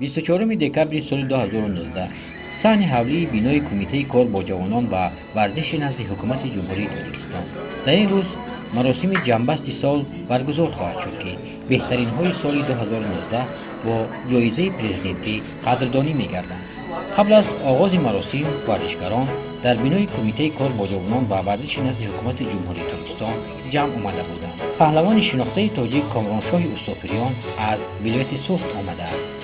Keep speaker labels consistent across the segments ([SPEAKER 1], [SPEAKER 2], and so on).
[SPEAKER 1] 24 декабри соли 2019 саҳни ҳавлии бинои Кумитаи кор бо ҷавонон ва варзиши назди Ҳукумати Ҷумҳурии Тоҷикистон. Дар ин рӯз маросими ҷамъбасти сол баргузор хоҳад шуд, ки беҳтаринҳои соли 2019 бо ҷоизаи президентӣ қадрдонӣ мегарданд. Қабл аз оғози маросим варзишгарон дар бинои Кумитаи кор бо ҷавонон ва варзиши назди Ҳукумати Ҷумҳурии Тоҷикистон ҷамъ омада буданд. Паҳлавони шинохтаи тоҷик Комроншоҳи Устопириён аз вилояти Суғд омадааст.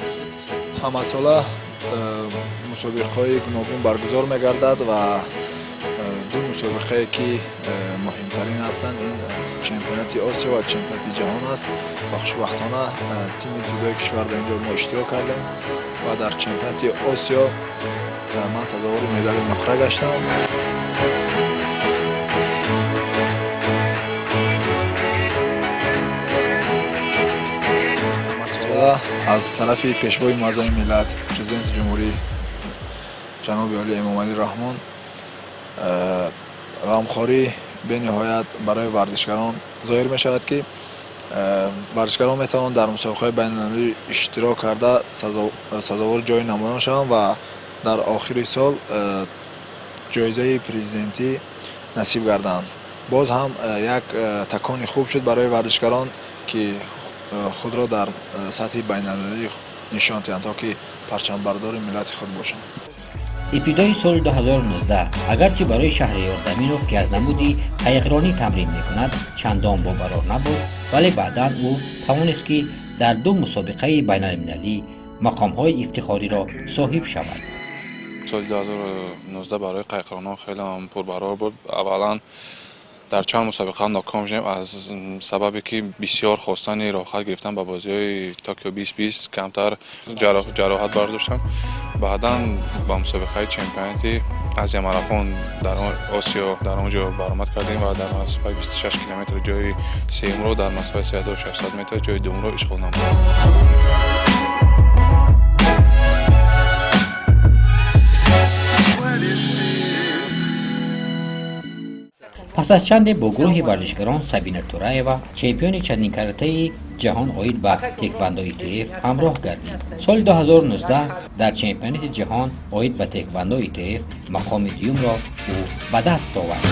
[SPEAKER 2] Ҳамасола мусобиқаҳои гуногун баргузор мегардад ва ду мусобиқае ки муҳимтарин ҳастанд, ин чемпионати Осиё ва чемпионати ҷаҳон аст ва хушбахтона тими дзюдои кишвар дар ин ҷо мо иштирок кардем ва дар чемпионати Осиё ман сазовори медали нуқра гаштам. Аз тарафи Пешвои Муаззами миллат, Президенти Ҷумҳурӣ ҷаноби олӣ Эмомалӣ Раҳмон ғамхорӣ бениҳоят барои варзишгарон зоҳир мешавад, ки варзишгарон метавонанд дар мусобиқаҳои байналмилалӣ иштирок карда, сазовори ҷои намоён шаванд ва дар охири сол ҷоизаи президентӣ насиб гарданд. Боз ҳам як такони хуб шуд барои варзишгарон, ки худро дар сатҳи байналмилалӣ нишон диҳанд, то ки парчамбардори миллати худ бошанд.
[SPEAKER 1] Ибтидои соли 2019 агарчи барои Шаҳриёр Даминов, ки аз намуди қайиқронӣ тамрин мекунад, чандон бобарор набуд, вале баъдан ӯ тавонист, ки дар ду мусобиқаи байналмилалӣ мақомҳои ифтихориро соҳиб шавад.
[SPEAKER 3] Соли 2019 барои қайиқронон хеле пурбарор буд. Аввалан дар чанд мусобиқа ноком шудем аз сабабе ки бисёр хостани роҳхат гирифтан ба бозиҳои Токио 2020, камтар ҷароҳат бардоштам. Баъдан ба мусобиқаи чемпионати Азия марафон дар Осиё дар он ҷо баромад кардем ва дар масофаи 26 километр ҷои сеюмро, дар масофаи 3600 метр ҷои дуввумро ишғол намудем.
[SPEAKER 1] Пас аз чанде бо гурӯҳи варзишгарон Сабина Тураева, чемпиони чандинкаратаи ҷаҳон оид ба теквандо ИТФ, ҳамроҳ гардид. Соли 2019 дар чемпионати ҷаҳон оид ба теквандо ИТФ мақоми дуюмро ӯ ба даст овард.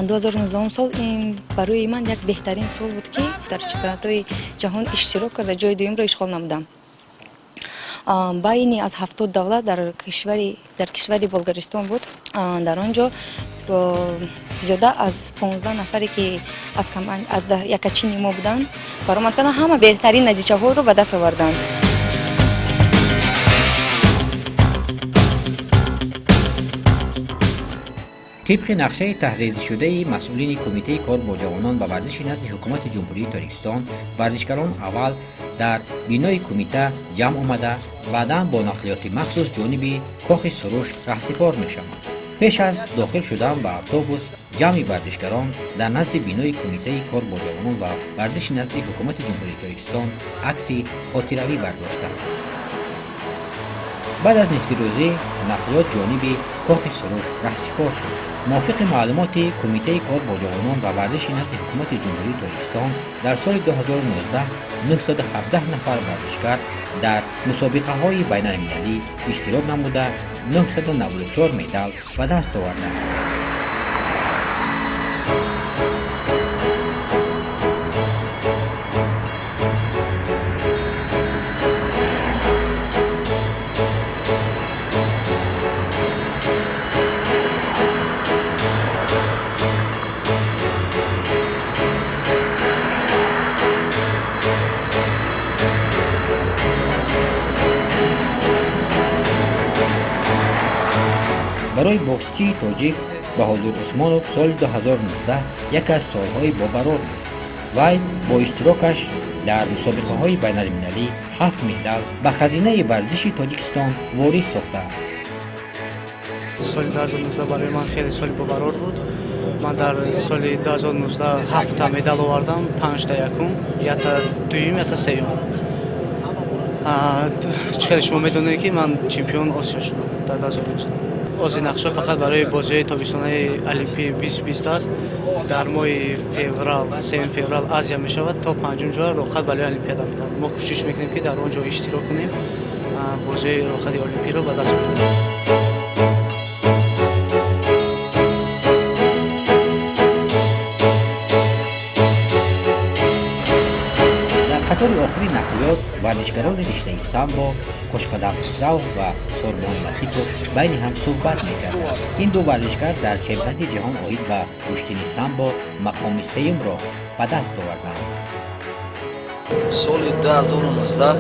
[SPEAKER 4] 2019 сол ин барои ман як беҳтарин сол буд, ки дар чемпионатҳои ҷаҳон иштирок карда, ҷои дуюмро ишғол намудам. Байни аз 70 давлат дар кишвари Болгаристон буд. Дар он ҷо зиёда аз 15 нафаре, ки аз якачини мо буданд, баромад карданд, ҳама беҳтарин натиҷаҳоро ба даст оварданд.
[SPEAKER 1] Тибқи нақшаи таҳриршудаи масъулини Кумитаи кор бо ҷавонон ва варзиши назди Ҳукумати Ҷумҳурии Тоҷикистон, варзишгарон аввал дар бинои кумита ҷамъ омада, баъдан бо нақлиёти махсус ҷониби Кохи Суруш раҳсипор мешаванд. Пеш аз дохил шудан ба автобус ҷамъи варзишгарон дар назди бинои Кумитаи кор бо ҷавонон ва варзиши назди Ҳукумати Ҷумҳурии Тоҷикистон акси хотиравӣ бардоштанд. Баъд аз нисфирӯзӣ нақлиёт ҷониби Кохи Суруш раҳсипор шуд. Мувофиқи маълумоти Кумитаи кор бо ҷавонон ва варзиши назди Ҳукумати Ҷумҳурии Тоҷикистон, дар соли 2019 917 нафар варзишгар дар мусобиқаҳои байналмилалӣ иштирок намуда, 994 медал ба даст оварданд. Барои боксчии тоҷик Баҳодур Усмонов соли 2019 яке аз солҳои бобарор буд. Вай бо иштирокаш дар мусобиқаҳои байналмилалӣ ҳафт медал ба хазинаи варзиши Тоҷикистон ворид сохтааст.
[SPEAKER 5] Соли 2019 барои ман хеле соли бобарор буд. Ман дар соли 2019 ҳафта медал овардам: панҷта якум, якта дуюм, якта сеюм. Чӣ хеле шумо медонед, ки ман чемпион Осиё шудам дар 2019. Ози нақша фақат барои бозиҳои тобистонаи Олимпии 2020 аст. Дар моҳи феврал, 3 феврал Азия мешавад, то 5 ҷоя роҳхат барои Олимпиада медиҳанд. Мо кӯшиш мекунем, ки дар он ҷо иштирок кунем, бозиҳои роҳхати олимпиро ба даст биёрем.
[SPEAKER 1] Дар қатори охири нақлиёт варзишгарони риштаи самбо Хушқадам Хусравов ва Сорбон Латипов байни ҳам суҳбат мекарданд. Ин ду варзишгар дар чемпионати ҷаҳон оид ба гӯштини самбо мақоми сеюмро ба даст оварданд.
[SPEAKER 6] Соли 2019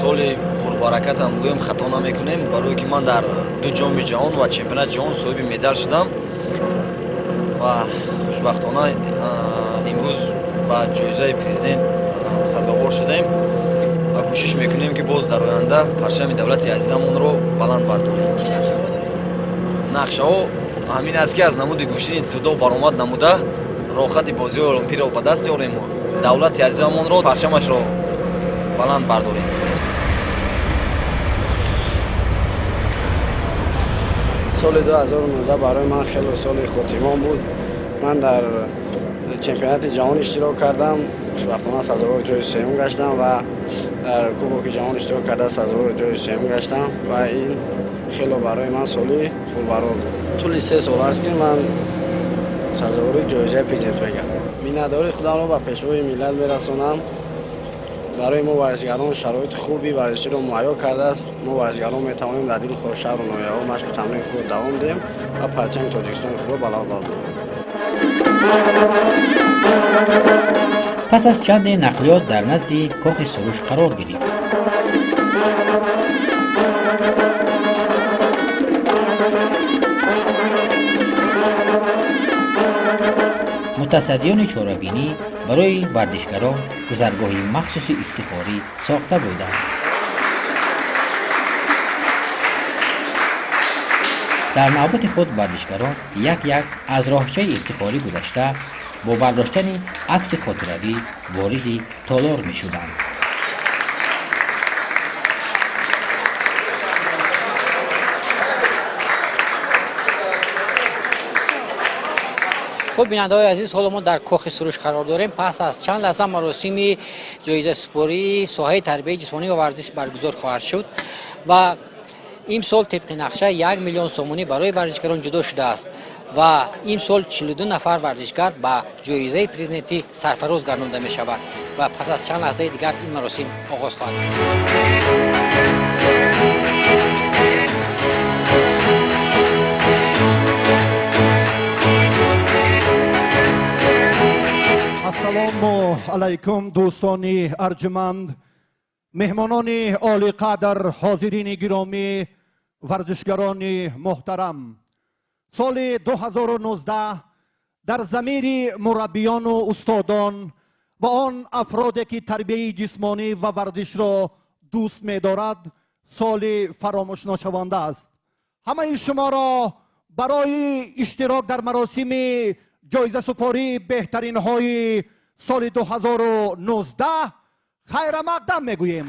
[SPEAKER 6] соли пурбаракатам гӯем, хато намекунем, барое ки ман дар 2 ҷоми ҷаҳон ва чемпионати ҷаҳон соҳиби медал шудам ва хушбахтона имрӯз ба ҷоизаи президент сазовор шудем ва кӯшиш мекунем, ки боз дар оянда парчами давлати азизамонро баланд бардорем. Нақшаҳо ҳамин аст, ки аз намуди гӯштини дзюдо баромад намуда, роҳхати бозиҳои олимпиро ба даст ёрему давлати азизамонро парчамашро баланд бардорем.
[SPEAKER 7] Соли 2019 барои ман хеле соли хотимон буд. Ман дар чемпионати ҷаҳон иштирок кардам, хушбахтона сазовори ҷои сеюм гаштам ва дар кубоки ҷаҳон иштирок карда сазовори ҷои сеюм гаштам ва ин хеле барои ман соли пурбарор буд. Тӯли 3 сол аст, ки ман сазовори ҷоизаи президент мегардам. Миннатдории худамро ба пешвои миллат мерасонам. Барои мо варзишгарон шароити хуби варзиширо муҳайё кардааст. Мо варзишгарон метавонем дар дилхоҳ шаҳру ноҳияҳо машқу тамрини худро давом диҳем ва парчами Тоҷикистони худро баланд бардорем.
[SPEAKER 1] Пас аз чанде нақлиёт дар назди кохи Суруш қарор гирифт. Мутасаддиёни чорабинӣ барои варзишгарон гузаргоҳи махсуси ифтихорӣ сохта буданд. Дар навбати худ варзишгарон як-як аз роҳчаи ифтихорӣ гузашта бо бардоштани акси хотиравӣ вориди толор мешуданд.
[SPEAKER 8] Хуб, бинандаҳои азиз, ҳоло мо дар кохи Суруш қарор дорем. Пас аз чанд лаҳза маросими ҷоизасупории соҳаи тарбияи ҷисмонӣ ва варзиш баргузор хоҳад шуд ва имсол тибқи нақша 1 миллион сомонӣ барои варзишгарон ҷудо шудааст ва имсол 42 нафар варзишгар ба ҷоизаи президентӣ сарфароз гардонда мешавад ва пас аз чанд лаҳзаи дигар ин маросим оғоз хоҳад шуд.
[SPEAKER 9] Ассалому алайкум, дӯстони арҷуманд, меҳмонони олиқадр, ҳозирини гиромӣ, варзишгарони муҳтарам. Соли 2019 дар замири мураббиёну устодон ва он афроде ки тарбияи ҷисмонӣ ва варзишро дӯст медорад, соли фаромӯшношаванда аст. Ҳамаи шуморо барои иштирок дар маросими ҷоизасупории беҳтаринҳои соли 2019 хайрамақдам мегӯем.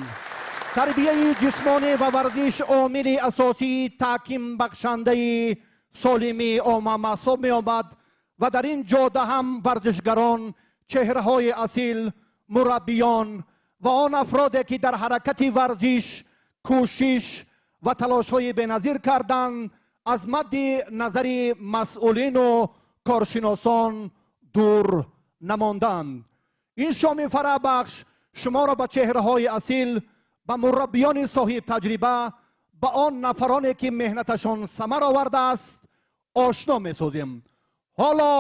[SPEAKER 9] Тарбияи ҷисмонӣ ва варзиш омили асосии таҳким бахшандаи солимии омма маҳсуб меёбад ва дар ин ҷода ҳам варзишгарон, чеҳраҳои асил, мураббиён ва он афроде ки дар ҳаракати варзиш кӯшиш ва талошҳои беназир карданд, аз мадди назари масъулину коршиносон дур намонданд. Ин шоми фарабахш шуморо ба чеҳраҳои асил, ба мураббиёни соҳибтаҷриба, ба он нафароне ки меҳнаташон самар овардааст ошно месозем. Ҳоло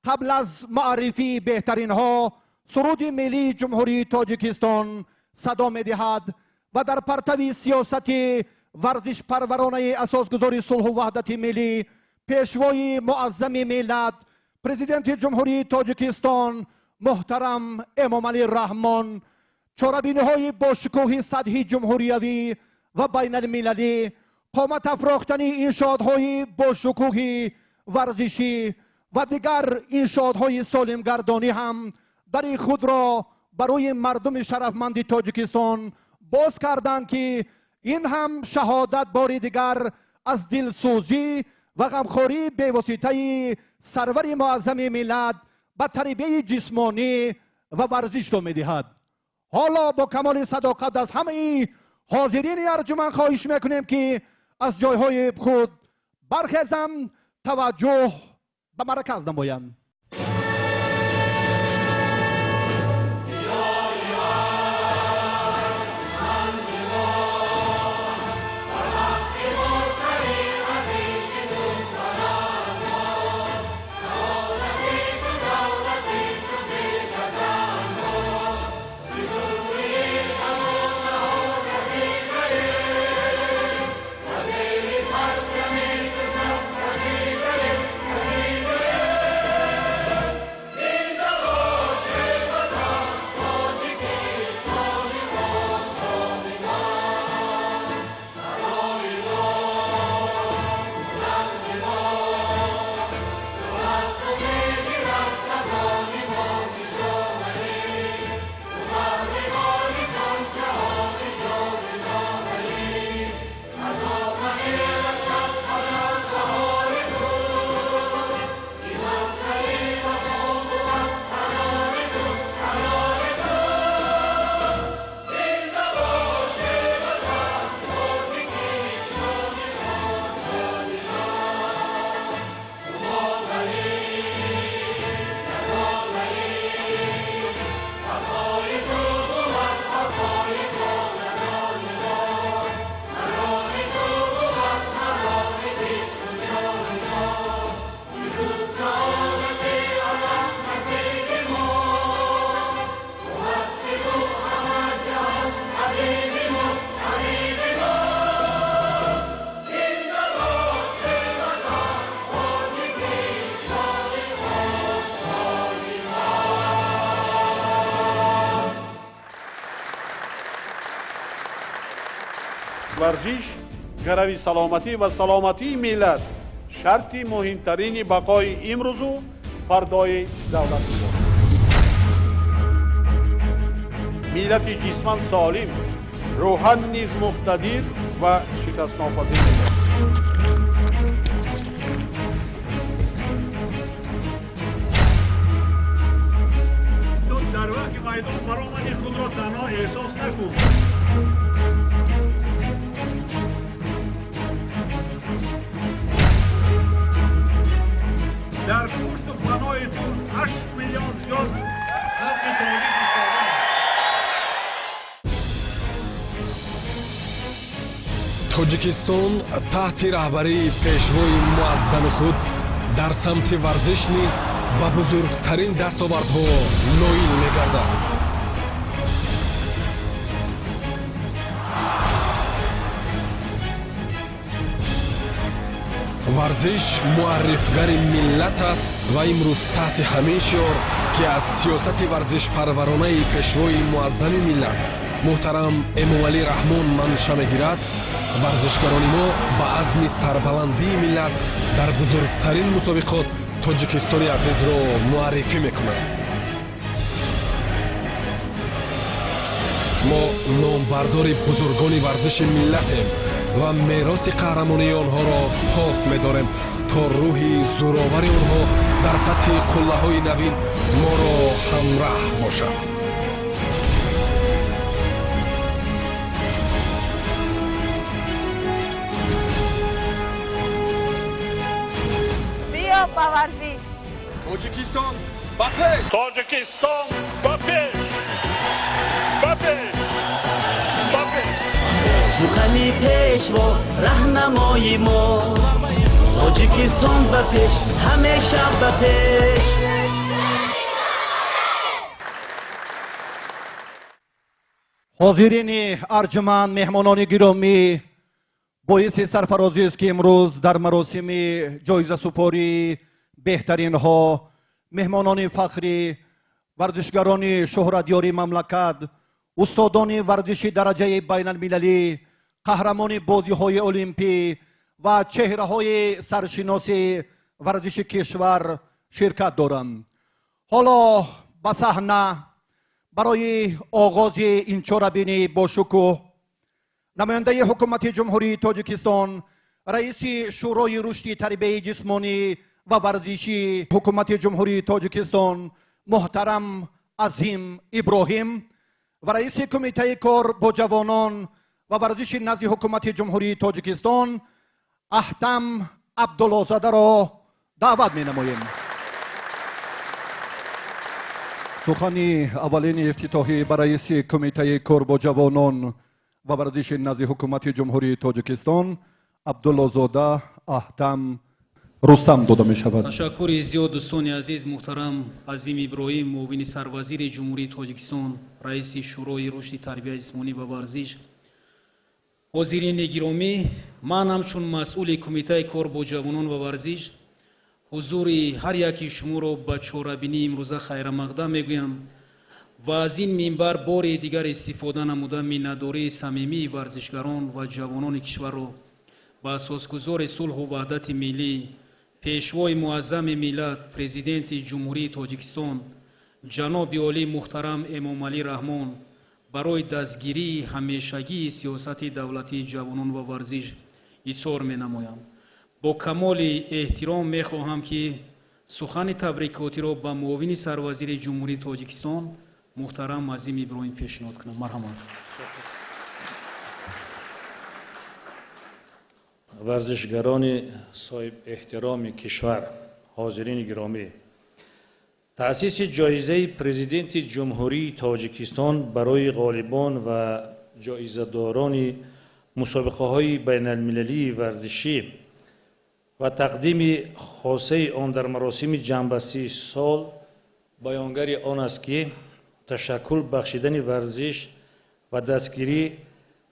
[SPEAKER 9] қабл аз муаррифии беҳтаринҳо суруди миллии Ҷумҳурии Тоҷикистон садо медиҳад ва дар партави сиёсати варзишпарваронаи асосгузори сулҳу ваҳдати миллӣ, пешвои муаззами миллат, президенти Ҷумҳурии Тоҷикистон муҳтарам Эмомалӣ Раҳмон, чорабиниҳои бошукӯҳи сатҳи ҷумҳуриявӣ ва байналмилалӣ, қомат афрохтани иншоотҳои бошукӯҳи варзишӣ ва дигар иншоотҳои солимгардонӣ ҳам дари худро барои мардуми шарафманди Тоҷикистон боз карданд, ки ин ҳам шаҳодат бори дигар аз дилсӯзӣ ва ғамхории бевоситаи Сарвари Муаззами миллат ба тарбияи ҷисмонӣ ва варзишро медиҳад. Ҳоло бо камоли садоқат аз ҳамаи ҳозирини арҷуман хоҳиш мекунем, ки аз ҷойҳои худ бархезанд, таваҷҷӯҳ ба марказ намоянд.
[SPEAKER 10] Варзиш гарави саломатӣ ва саломатии миллат шарти муҳимтарини бақои имрӯзу фардои давлат мебошад. Миллати ҷисман солим рӯҳан низ муқтадир ва шикастнопазир мебошад. Ту дар вақти майдон баромади худро танҳо эҳсос накун. Дар пушту паноҳи ту 8 миллион зиёд халқи тоҷик истодаанд.
[SPEAKER 11] Тоҷикистон таҳти раҳбарии пешвои муаззами худ дар самти варзиш низ ба бузургтарин дастовардҳо ноил мегардад. Варзиш муаррифгари миллат аст ва имрӯз таҳти ҳамин шиор, ки аз сиёсати варзишпарваронаи пешвои муаззами миллат муҳтарам Эмомалӣ Раҳмон манша мегирад, варзишгарони мо ба азми сарбаландии миллат дар бузургтарин мусобиқот Тоҷикистони азизро муаррифӣ мекунанд. Мо номбардори бузургони варзиши миллатем ва мероси қаҳрамонии онҳоро пос медорем, то рӯҳи зӯровари онҳо дар фатҳи қуллаҳои навин моро ҳамраҳ бошад.
[SPEAKER 12] Биё ба варзиш!
[SPEAKER 11] Тоҷикистон ба пеш!
[SPEAKER 10] Тоҷикистон ба пеш! Ба пеш! Ба пеш!
[SPEAKER 13] Сухани пешво раҳнамои мо, Тоҷикистон ба пеш, ҳамеша ба пеш.
[SPEAKER 9] Ҳозирини арҷуманд, меҳмонони гиромӣ, боиси сарфарозист, ки имрӯз дар маросими ҷоизасупории беҳтаринҳо меҳмонони фахрӣ, варзишгарони шӯҳратёри мамлакат, устодони варзиши дараҷаи байналмилалӣ, қаҳрамони бозиҳои олимпӣ ва чеҳраҳои саршиноси варзиши кишвар ширкат доранд. Ҳоло ба саҳна барои оғози ин чорабинӣ бошукӯҳ намояндаи ҳукумати Ҷумҳурии Тоҷикистон, раиси Шӯрои рушди тарбияи ҷисмонӣ ва варзиши ҳукумати Ҷумҳурии Тоҷикистон муҳтарам Азим Иброҳим ва раиси Кумитаи кор бо ҷавонон ва варзиши назди ҳукумати Ҷумҳурии Тоҷикистон Аҳтам Абдуллозадаро даъват менамоем. Сухани аввалини ифтитоҳӣ ба раиси Кумитаи кор бо ҷавонон ва варзиши назди ҳукумати Ҷумҳурии Тоҷикистон Абдуллозода Аҳтам Рустам дода мешавад.
[SPEAKER 12] Ташаккури зиёд, дӯстони азиз. Муҳтарам Азим Иброҳим, муовини сарвазири Ҷумҳурии Тоҷикистон, раиси Шӯрои рушди тарбияи ҷисмонӣ ва варзиш, ҳозирини гиромӣ, ман ҳамчун масъули Кумитаи кор бо ҷавонон ва варзиш ҳузури ҳар яки шуморо ба чорабинии имрӯза хайрамақдам мегӯям ва аз ин минбар бори дигар истифода намуда миннатдории самимии варзишгарон ва ҷавонони кишварро ба асосгузори сулҳу ваҳдати миллӣ, пешвои муаззами миллат, Президенти Ҷумҳурии Тоҷикистон ҷаноби олӣ муҳтарам Эмомалӣ Раҳмон барои дастгирии ҳамешагии сиёсати давлатии ҷавонон ва варзиш изҳор менамоям. Бо камоли эҳтиром мехоҳам, ки сухани табрикотиро ба муовини сарвазири Ҷумҳурии Тоҷикистон муҳтарам Азим Иброҳим пешниҳод кунам. Марҳамат.
[SPEAKER 14] Варзишгарони соҳибэҳтироми кишвар, ҳозирини гиромӣ, таъсиси ҷоизаи Президенти Ҷумҳурии Тоҷикистон барои ғолибон ва ҷоизадорони мусобиқаҳои байналмилалии варзишӣ ва тақдими хосаи он дар маросими ҷамъбастии сол баёнгари он аст, ки ташаккул бахшидани варзиш ва дастгирӣ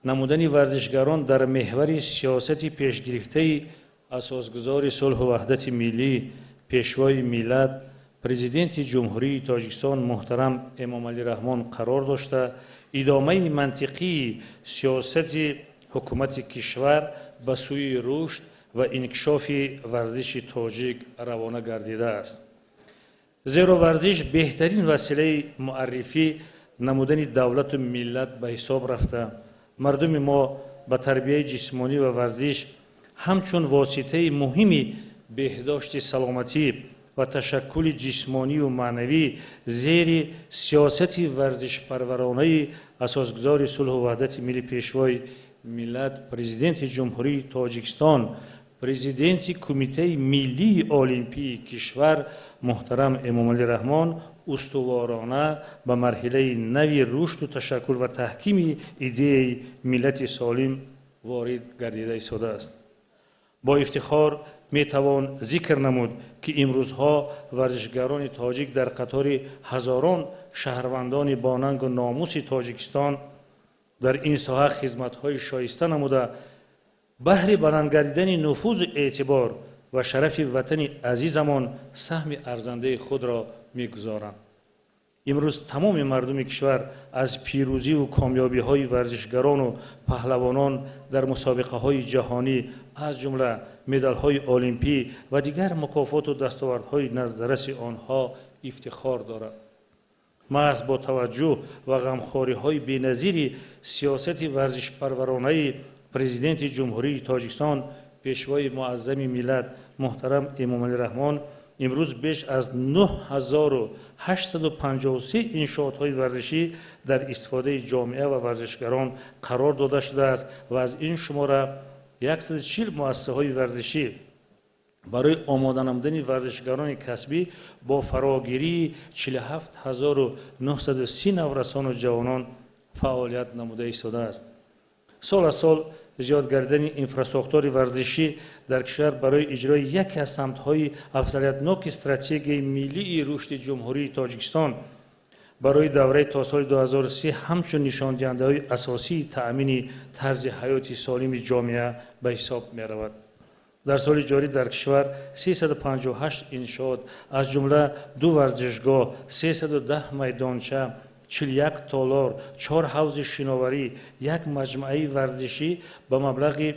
[SPEAKER 14] намудани варзишгарон дар меҳвари сиёсати пешгирифтаи асосгузори сулҳу ваҳдати миллӣ, пешвои миллат, Президенти Ҷумҳурии Тоҷикистон муҳтарам Эмомалӣ Раҳмон қарор дошта, идомаи мантиқии сиёсати ҳукумати кишвар ба сӯи рушд ва инкишофи варзиши тоҷик равона гардидааст. Зеро варзиш беҳтарин василаи муаррифӣ намудани давлату миллат ба ҳисоб рафта, мардуми мо ба тарбияи ҷисмонӣ ва варзиш ҳамчун воситаи муҳими беҳдошти саломатӣ ва ташаккули ҷисмонию маънавӣ зери сиёсати варзишпарваронаи асосгузори сулҳу ваҳдати миллӣ, пешвои миллат, Президенти Ҷумҳурии Тоҷикистон, Президенти Кумитаи миллии олимпии кишвар муҳтарам Эмомалӣ Раҳмон устуворона ба марҳилаи нави рушду ташаккул ва таҳкими идеяи миллати солим ворид гардида истодааст. Бо ифтихор метавон зикр намуд, ки имрӯзҳо варзишгарони тоҷик дар қатори ҳазорон шаҳрвандони бонангу номуси Тоҷикистон дар ин соҳа хизматҳои шоиста намуда, баҳри баланд гардидани нуфузу эътибор ва шарафи ватани азизамон саҳми арзандаи худро мегузоранд. Имрӯз тамоми мардуми кишвар аз пирӯзиву комёбиҳои варзишгарону паҳлавонон дар мусобиқаҳои ҷаҳонӣ, аз ҷумла медалҳои олимпӣ ва дигар мукофоту дастовардҳои наздарраси онҳо ифтихор дорад. Маҳз бо таваҷҷӯҳ ва ғамхориҳои беназири сиёсати варзишпарваронаи Президенти Ҷумҳурии Тоҷикистон, пешвои муаззами миллат муҳтарам Эмомалӣ Раҳмон имрӯз беш аз 9853 иншоотҳои варзишӣ дар истифодаи ҷомеа ва варзишгарон қарор дода шудааст ва аз ин шумора 140 муассисаҳои варзишӣ барои омода намудани варзишгарони касбӣ бо фарогирии 47930 наврасону ҷавонон фаъолият намуда истодааст. Сол аз сол зиёд гардидани инфрасохтори варзишӣ дар кишвар барои иҷрои яке аз самтҳои афзалиятноки стратегияи миллии рушди Ҷумҳурии Тоҷикистон барои давраи то соли 2030 ҳамчун нишондиҳандаҳои асосии таъмини тарзи ҳаёти солими ҷомеа ба ҳисоб меравад. Дар соли ҷорӣ дар кишвар 358 иншоот, аз ҷумла 2 варзишгоҳ, 310 майдонча, 41 толор, 4 ҳавзи шиноварӣ, 1 маҷмӯаи варзишӣ ба маблағи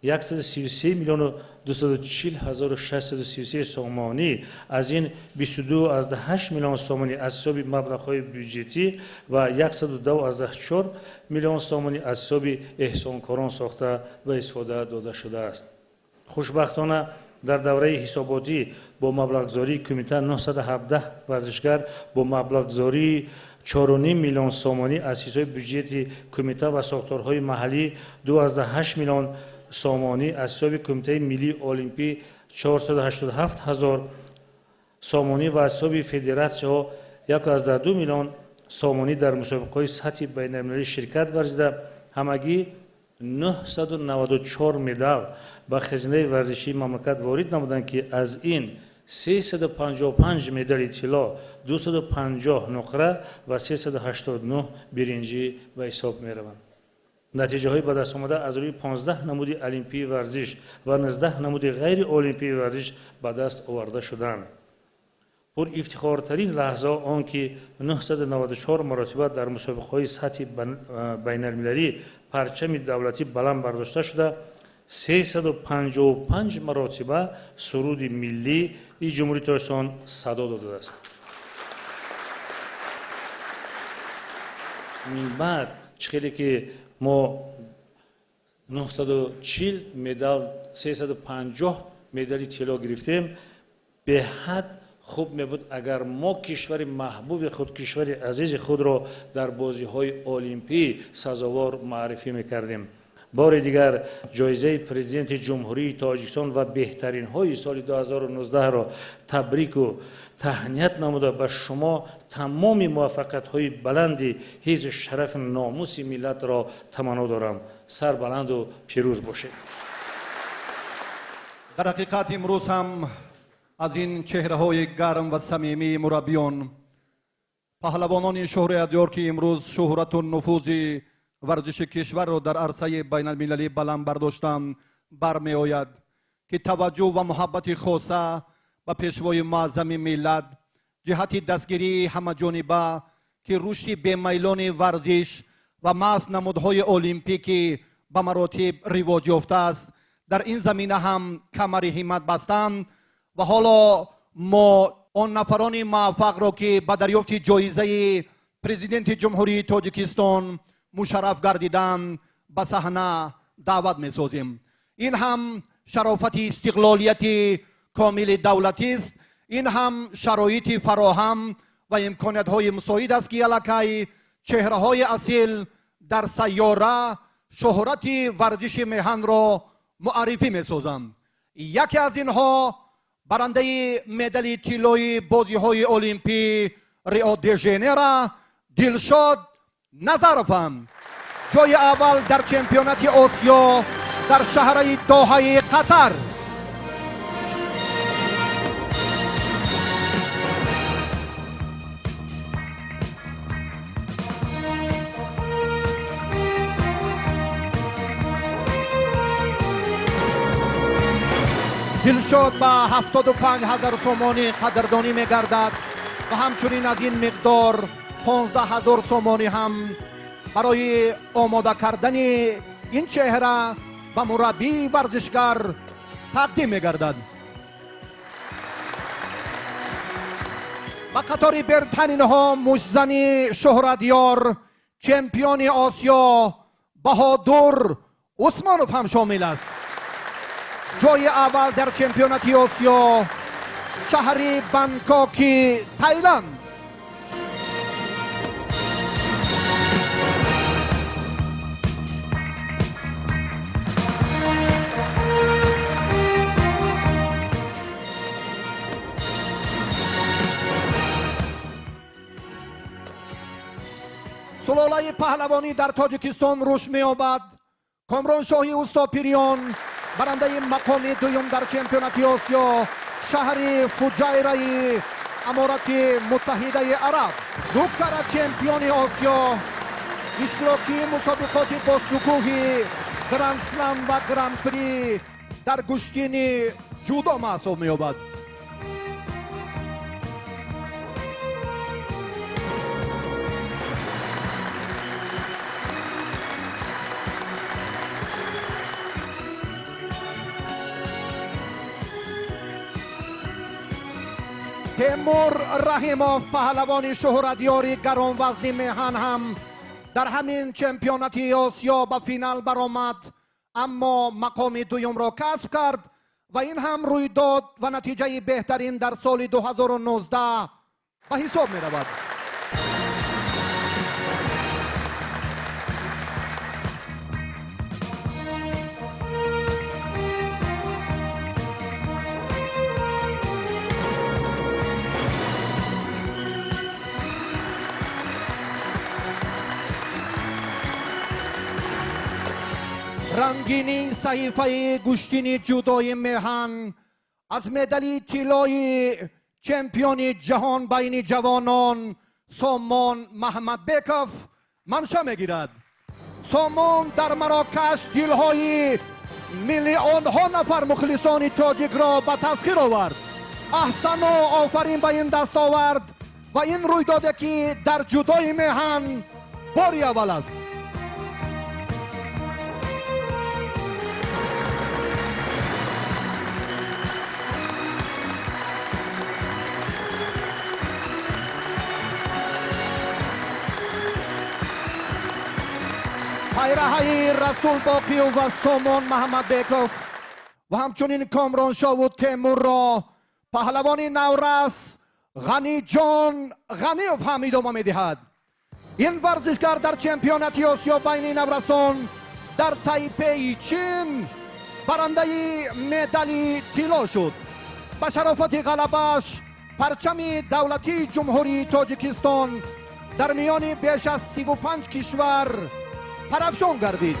[SPEAKER 14] 133 миллиону 240 ҳазору 633 сомонӣ, аз ин 22,8 миллион сомонӣ аз ҳисоби маблағҳои бюҷетӣ ва 102,4 миллион сомонӣ аз ҳисоби эҳсонкорон сохта ба истифода дода шудааст. Хушбахтона, Дар давраи ҳисоботӣ бо маблағгузории кумита 917 варзишгар бо маблағгузории 4,5 миллион сомонӣ аз ҳисоби бюҷети кумита ва сохторҳои маҳаллӣ 2,8 миллион сомонӣ аз ҳисоби Кумитаи миллии олимпӣ 487 ҳазор сомонӣ ва аз ҳисоби федератсияҳо 1,2 миллион сомонӣ дар мусобиқаҳои сатҳи байналмилалӣ ширкат варзида, ҳамагӣ 994 медал ба хазинаи варзишии мамлакат ворид намуданд, ки аз ин 355 медали тилло, 250 нуқра ва 389 биринҷӣ ба ҳисоб мераванд. Натиҷаҳои ба даст омада аз рӯи 15 намуди олимпии варзиш ва 19 намуди ғайриолимпии варзиш ба даст оварда шуданд. Пур ифтихортарин лаҳза он ки 994 маротиба дар мусобиқаҳои сатҳи байналмилалӣ парчами давлатӣ баланд бардошта шуда, 355 маротиба суруди миллии Ҷумҳурии Тоҷикистон садо додааст. Минбаъд чӣ хеле ки мо 940 медал, 350 медали тилло гирифтем, беҳад хуб мебуд, агар мо кишвари маҳбуби худ, кишвари азизи худро дар бозиҳои олимпӣ сазовор муаррифӣ мекардем. Бори дигар ҷоизаи Президенти Ҷумҳурии Тоҷикистон ва беҳтаринҳои соли 2019-ро табрику таҳният намуда, ба шумо тамоми муваффақиятҳои баланди ҳифзи шарафи номуси миллатро таманно дорам. Сарбаланду пирӯз бошед.
[SPEAKER 9] Дар ҳақиқат, имрӯз ҳам аз ин чеҳраҳои гарм ва самимии мураббиён, паҳлавонони шӯҳратёр, ки имрӯз шӯҳрату нуфузи варзиши кишварро дар арсаи байналмилалӣ баланд бардоштанд, бармеояд, ки таваҷҷӯҳ ва муҳаббати хоса ба пешвои муаззами миллат ҷиҳати дастгирии ҳамаҷониба, ки рушди бемайлони варзиш ва маҳз намудҳои олимпӣ, ки ба маротиб ривоҷ ёфтааст, дар ин замина ҳам камари ҳиммат бастанд. Ва ҳоло мо он нафарони муваффақро, ки ба дарёфти ҷоизаи Президенти Ҷумҳурии Тоҷикистон мушарраф гардиданд, ба саҳна даъват месозем. Ин ҳам шарофати истиқлолияти комили давлатист, ин ҳам шароити фароҳам ва имкониятҳои мусоид аст, ки аллакай чеҳраҳои асил дар сайёра шӯҳрати варзиши меҳанро муаррифӣ месозанд. Яке аз инҳо барандаи медали тиллои бозиҳои олимпӣ Рио де Жанейро Дилшод Назаровам, ҷои аввал дар чемпионати Осиё дар шаҳраи Доҳаи Қатар. Дилшод ба 75 ҳазор сомонӣ қадрдонӣ мегардад ва ҳамчунин аз ин миқдор 15 ҳазор сомонӣ ҳам барои омода кардани ин чеҳра ба мураббии варзишгар тақдим мегардад. Ба қатори бертаринҳо муштзани шӯҳратёр, чемпиони Осиё Баҳодур Усмонов ҳам шомил аст, ҷои аввал дар чемпионати Осиё, шаҳри Бангкоки Таиланд. Сулолаи паҳлавонӣ дар Тоҷикистон рушд меёбад. Комроншоҳи Устопириён, барандаи мақоми дуюм дар чемпионати Осиё, шаҳри Фуҷайраи Аморати Муттаҳидаи Араб, ду кара чемпиони Осиё, иштирокчии мусобиқоти босукӯҳи Грандслам ва Гран-при дар гӯштини ҷудо маҳсуб меёбад. Темур Раҳимов, паҳлавони шӯҳратёри гаронвазни меҳан, ҳам дар ҳамин чемпионати Осиё ба финал баромад, аммо мақоми дуюмро касб кард. ва ин ҳам рӯйдод ва натиҷаи беҳтарин дар соли 2019 ба ҳисоб меравад. Рангини саҳифаи гӯштини ҷудои меҳан аз медали тиллои чемпиони ҷаҳон байни ҷавонон Сомон Маҳмадбеков манша мегирад. Сомон дар Марокаш дилҳои миллионҳо нафар мухлисони тоҷикро ба тасхир овард. Аҳсану офарин ба ин дастовард ва ин рӯйдоде ки дар ҷудои меҳан бори аввал аст. Пайраҳаи Расул Боқиев ва Сомон Маҳмадбеков ва ҳамчунин Комроншову Темурро паҳлавони наврас Ғаниҷон Ғаниев ҳам идома медиҳад. Ин варзишгар дар чемпионати Осиё байни наврасон дар Тайпеи Чин барандаи медали тилло шуд. Ба шарофати ғалабааш парчами давлатии Ҷумҳурии Тоҷикистон дар миёни беш аз 35 кишвар парафшон гардид.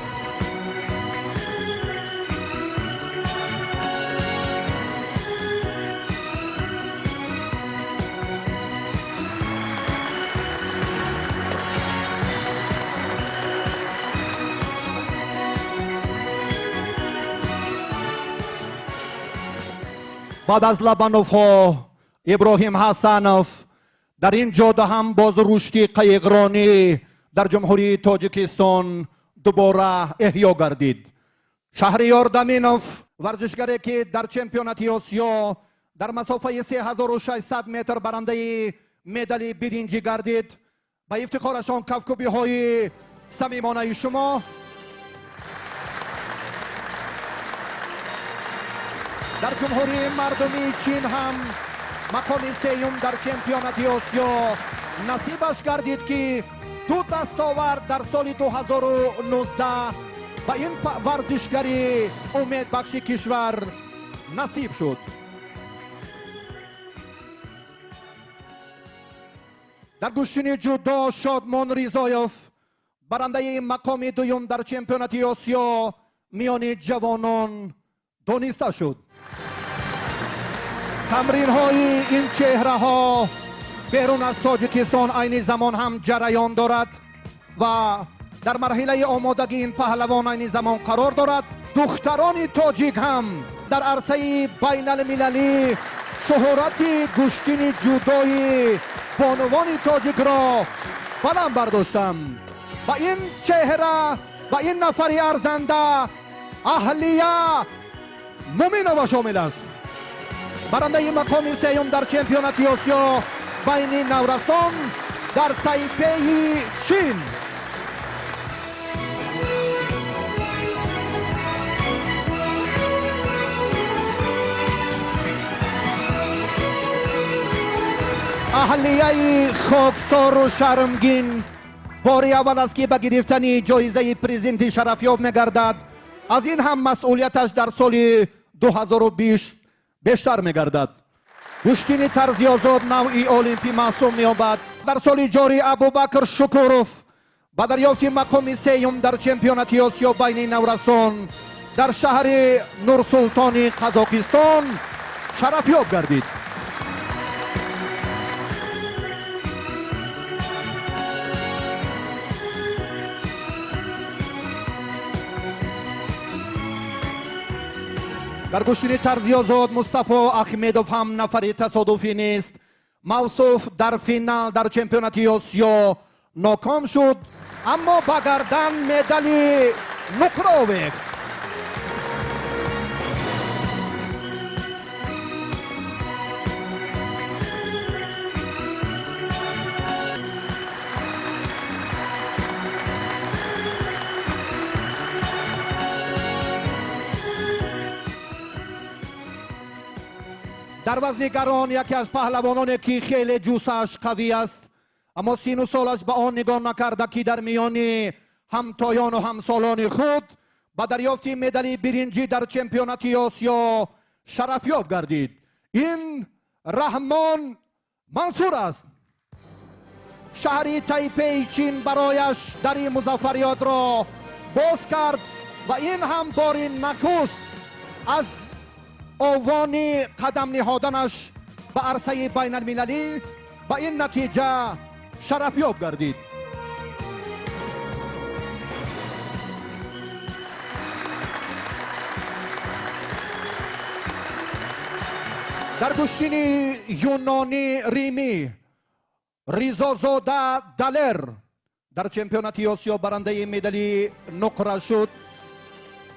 [SPEAKER 9] Баъд аз Лабановҳо Иброҳим Ҳасанов дар ин ҷода ҳам боз рушди қайиқронӣ дар Ҷумҳурии Тоҷикистон дубора эҳё гардид. Шаҳриёр Даминов варзишгаре ки дар чемпионати Осиё дар масофаи 3600 метр барандаи медали биринҷӣ гардид. Ба ифтихорашон кафкӯбиҳои самимонаи шумо. Дар Ҷумҳурии Мардумии Чин ҳам мақоми сеюм дар чемпионати Осиё насибаш гардид ки ду дастовард дар соли 2019 ба ин варзишгари умедбахши кишвар насиб шуд. Дар гӯштини ҷудо Шодмон Ризоев барандаи мақоми дуюм дар чемпионати Осиё миёни ҷавонон дониста шуд. Тамринҳои ин чеҳраҳо берун аз Тоҷикистон айни замон ҳам ҷараён дорад ва дар марҳилаи омодагӣ ин паҳлавон айни замон қарор дорад. Духтарони тоҷик ҳам дар арсаи байналмилалӣ шуҳрати гӯштини ҷудои бонувони тоҷикро баланд бардоштанд. Ба ин чеҳра ва ин нафари арзанда Аҳлия Муминова шомил аст. Барандаи мақоми сеюм дар чемпионати Осиё байни наврасон дар Тайпеи Чин. Аҳлияи хоксору шармгин бори аввал аст ки ба гирифтани ҷоизаи президенти шарафёб мегардад. Аз ин ҳам масъулияташ дар соли 2020 бештар мегардад. Гӯштини тарзи озод навъи олимпӣ маҳсум меёбад. Дар соли ҷорӣ Абубакр Шукуров ба дарёфти мақоми сеюм дар чемпионати Осиё байни наврасон дар шаҳри Нурсултони Қазоқистон шарафёб гардид. Дар гӯштини тарзи озод Мустафо Ахмедов ҳам нафари тасодуфӣ нест. Мавсуф дар финал дар чемпионати Осиё ноком шуд, аммо ба гардан медали нуқра овехт. Дар вазни гарон яке аз паҳлавононе ки хеле ҷусааш қавӣ аст, аммо сину солаш ба он нигоҳ накарда ки дар миёни ҳамтоёну ҳамсолони худ ба дарёфти медали биринҷӣ дар чемпионати Осиё шарафёб гардид. Ин Раҳмон Мансур аст. Шаҳри Тайпеи Чин барояш дари музаффариётро боз кард ва ин ҳам бори нахуст аз овони қадам ниҳоданаш ба арсаи байналмилалӣ ба ин натиҷа шарафёб гардид. Дар гӯштини юнонӣ римӣ Ризозода Далер дар чемпионати Осиё барандаи медали нуқра шуд.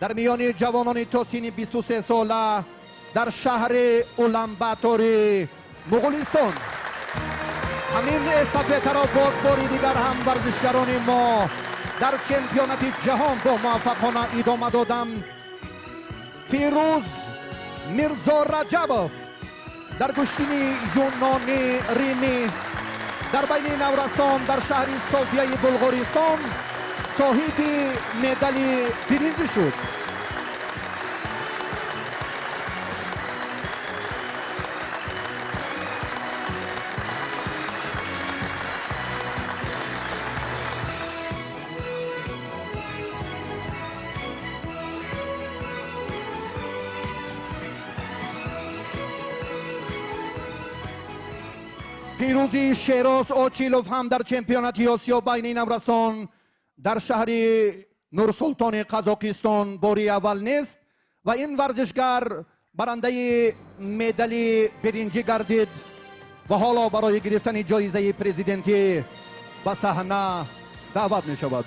[SPEAKER 9] Дар миёни ҷавонони то синни 23 сола дар шаҳри Уланбатори Муғулистон. Ҳамин эстафетаро боз бори дигар ҳам варзишгарони мо дар чемпионати ҷаҳон бо муваффақона идома доданд. Фирӯз Мирзо Раҷабов дар гӯштини юнонӣ римӣ дар байни наврасон дар шаҳри Софияи Булғористон соҳиби медали биринҷӣ шуд. Пирӯзи Шероз Очилов ҳам дар чемпионати Осиё байни наврасон дар шаҳри Нурсултони Қазоқистон бори аввал нест ва ин варзишгар барандаи медали биринҷӣ гардид ва ҳоло барои гирифтани ҷоизаи президентӣ ба саҳна даъват мешавад.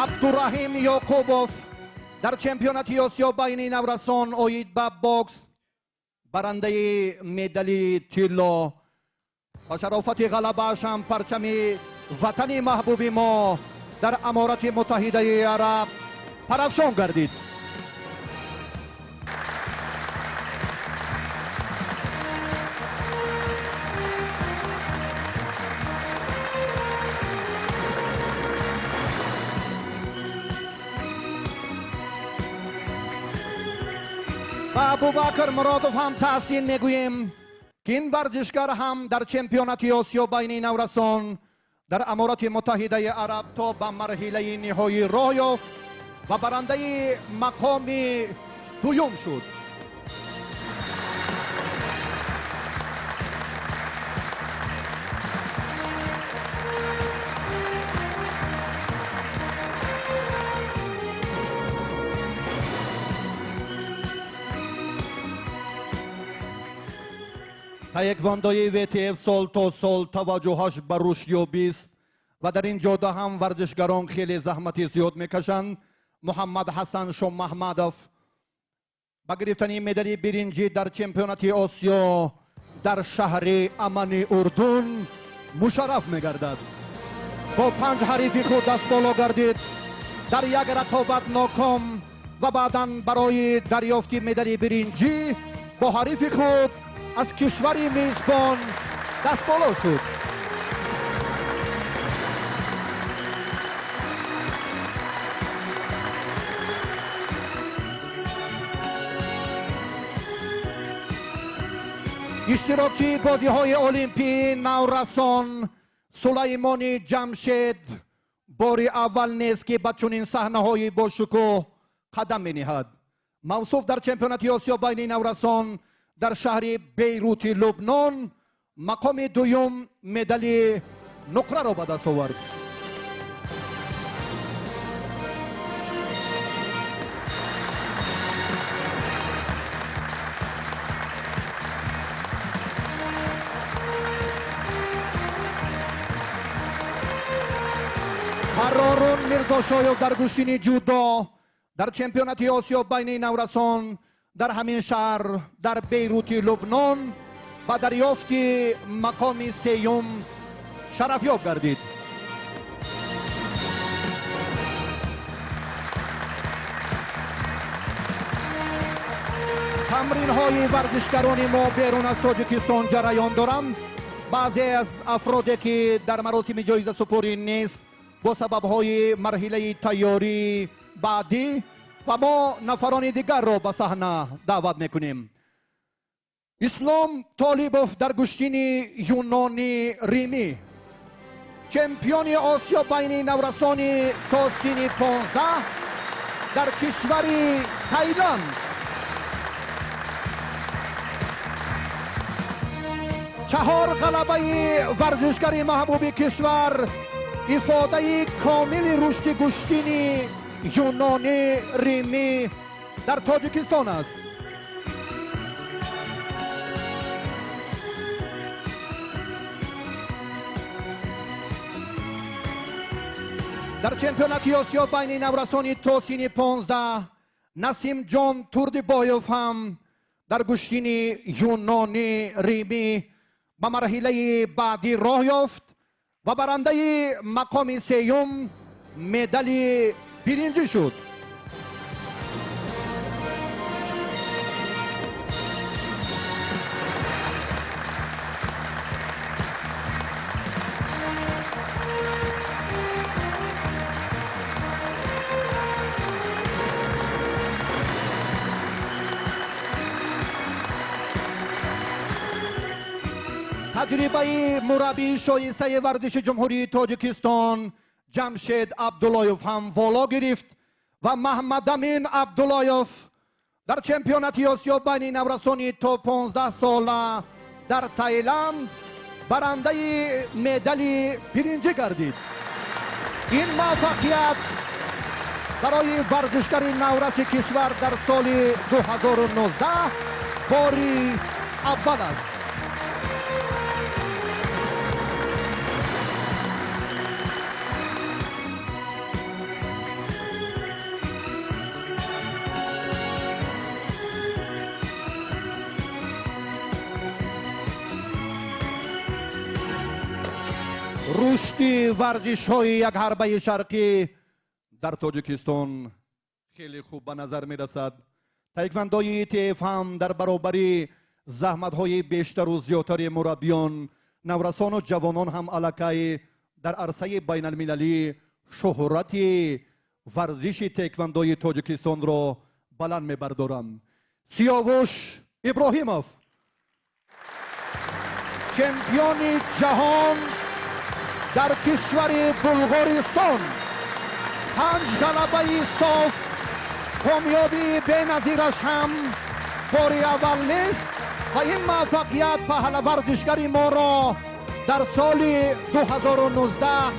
[SPEAKER 9] Абдураҳим Ёқубов дар чемпионати Осиё байни наврасон оид ба бокс барандаи медали тилло ба шарофати ғалабааш ҳам парчами ватани маҳбуби мо дар Аморати Муттаҳидаи Араб парафшон гардид. Ба Абубакр Муродов ҳам таҳсин мегӯем ки ин варзишгар ҳам дар чемпионати Осиё байни наврасон дар Аморати Муттаҳидаи Араб то ба марҳилаи ниҳоӣ роҳ ёфт ва барандаи мақоми дуюм шуд. Таеквондои ВТФ сол то сол таваҷҷӯҳаш ба рушд ёбист ва дар ин ҷода ҳам варзишгарон хеле заҳмати зиёд мекашанд. Муҳаммад Ҳасан Шомаҳмадов ба гирифтани медали биринҷӣ дар чемпионати Осиё дар шаҳри Амани Урдун мушарраф мегардад. Бо 5 ҳарифи худ даст боло гардид, дар як рақобат ноком ва баъдан барои дарёфти медали биринҷӣ бо ҳарифи худ аз кишвари мизбон даст боло шуд. Иштирокчии бозиҳои олимпӣ наврасон Сулаймони Ҷамшед бори аввал нест ки ба чунин саҳнаҳои бошукӯҳ қадам мениҳад. Мавсуф дар чемпионати Осиё байни наврасон дар шаҳри Бейрути Лубнон мақоми дуюм медали нуқраро ба даст овард. Фарорун Мирзошоев дар гӯштини ҷудо Дар чемпионати Осиё байни наврасон дар ҳамин шаҳр дар Бейрути Лубнон ба дарёфти мақоми сеюм шарафёб гардид. Тамринҳои варзишгарони мо берун аз Тоҷикистон ҷараён доранд. Баъзе аз афроде ки дар маросими ҷоизасупорӣ нест бо сабабҳои марҳилаи тайёрии баъдӣ ва мо нафарони дигарро ба саҳна даъват мекунем. Ислом Толибов дар гӯштини юнони римӣ, чемпиони Осиё байни наврасони то синни 15 дар кишвари Таиланд. 4 ғалабаи варзишгари маҳбуби кишвар ифодаи комили рушди гӯштини юнони римӣ дар Тоҷикистон аст. Дар чемпионати Осиё байни наврасони то синни 15 Насимҷон Турдибоев ҳам дар гӯштини юнони римӣ ба марҳилаи баъдӣ роҳ ёфт ва барандаи мақоми сеюм медали биринҷӣ шуд. Таҷрибаи мураббии шоистаи варзиши Ҷумҳурии Тоҷикистон Ҷамшед Абдуллоев ҳам воло гирифт ва Маҳмадамин Абдуллоев дар чемпионати Осиё байни наврасони то 15 сола дар Таиланд барандаи медали биринҷӣ гардид. Ин муваффақият барои варзишгари навраси кишвар дар соли 2019 бори аввал аст. Рушди варзишҳои якҳарбаи шарқӣ дар Тоҷикистон хеле хуб ба назар мерасад. Таеквондои ИТФ ҳам дар баробари заҳматҳои бештару зиёдтари мураббиён, наврасону ҷавонон ҳам аллакай дар арсаи байналмилалӣ шуҳрати варзиши таеквондои Тоҷикистонро баланд мебардоранд. Сиёвуш Иброҳимов, чемпиони ҷаҳон дар кишвари Булғористон, 5 ғалабаи соф, комёбии беназираш ҳам бори аввал нест ва ин муваффақият паҳлаварзишгари моро дар соли 2019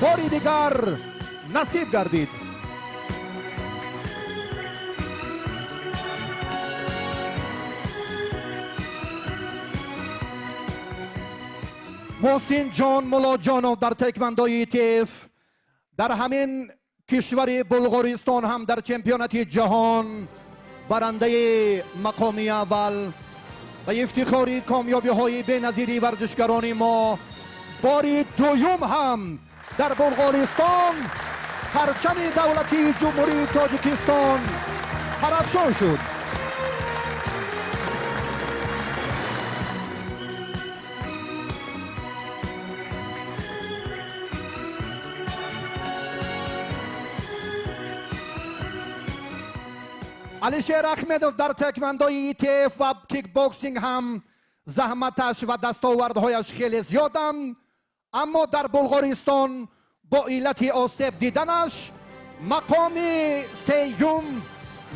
[SPEAKER 9] бори дигар насиб гардид. Муҳсинҷон Муллоҷонов дар таеквондои ИТФ дар ҳамин кишвари Булғористон ҳам дар чемпионати ҷаҳон барандаи мақоми аввал ва ифтихори комёбиҳои беназири варзишгарони мо бори дуюм ҳам дар Булғористон парчами давлатии Ҷумҳурии Тоҷикистон парафшон шуд. Алишер Ахмедов дар таеквондои ИТФ ва кикбоксинг ҳам заҳматаш ва дастовардҳояш хеле зиёданд, аммо дар Булғористон бо иллати осеб диданаш мақоми сеюм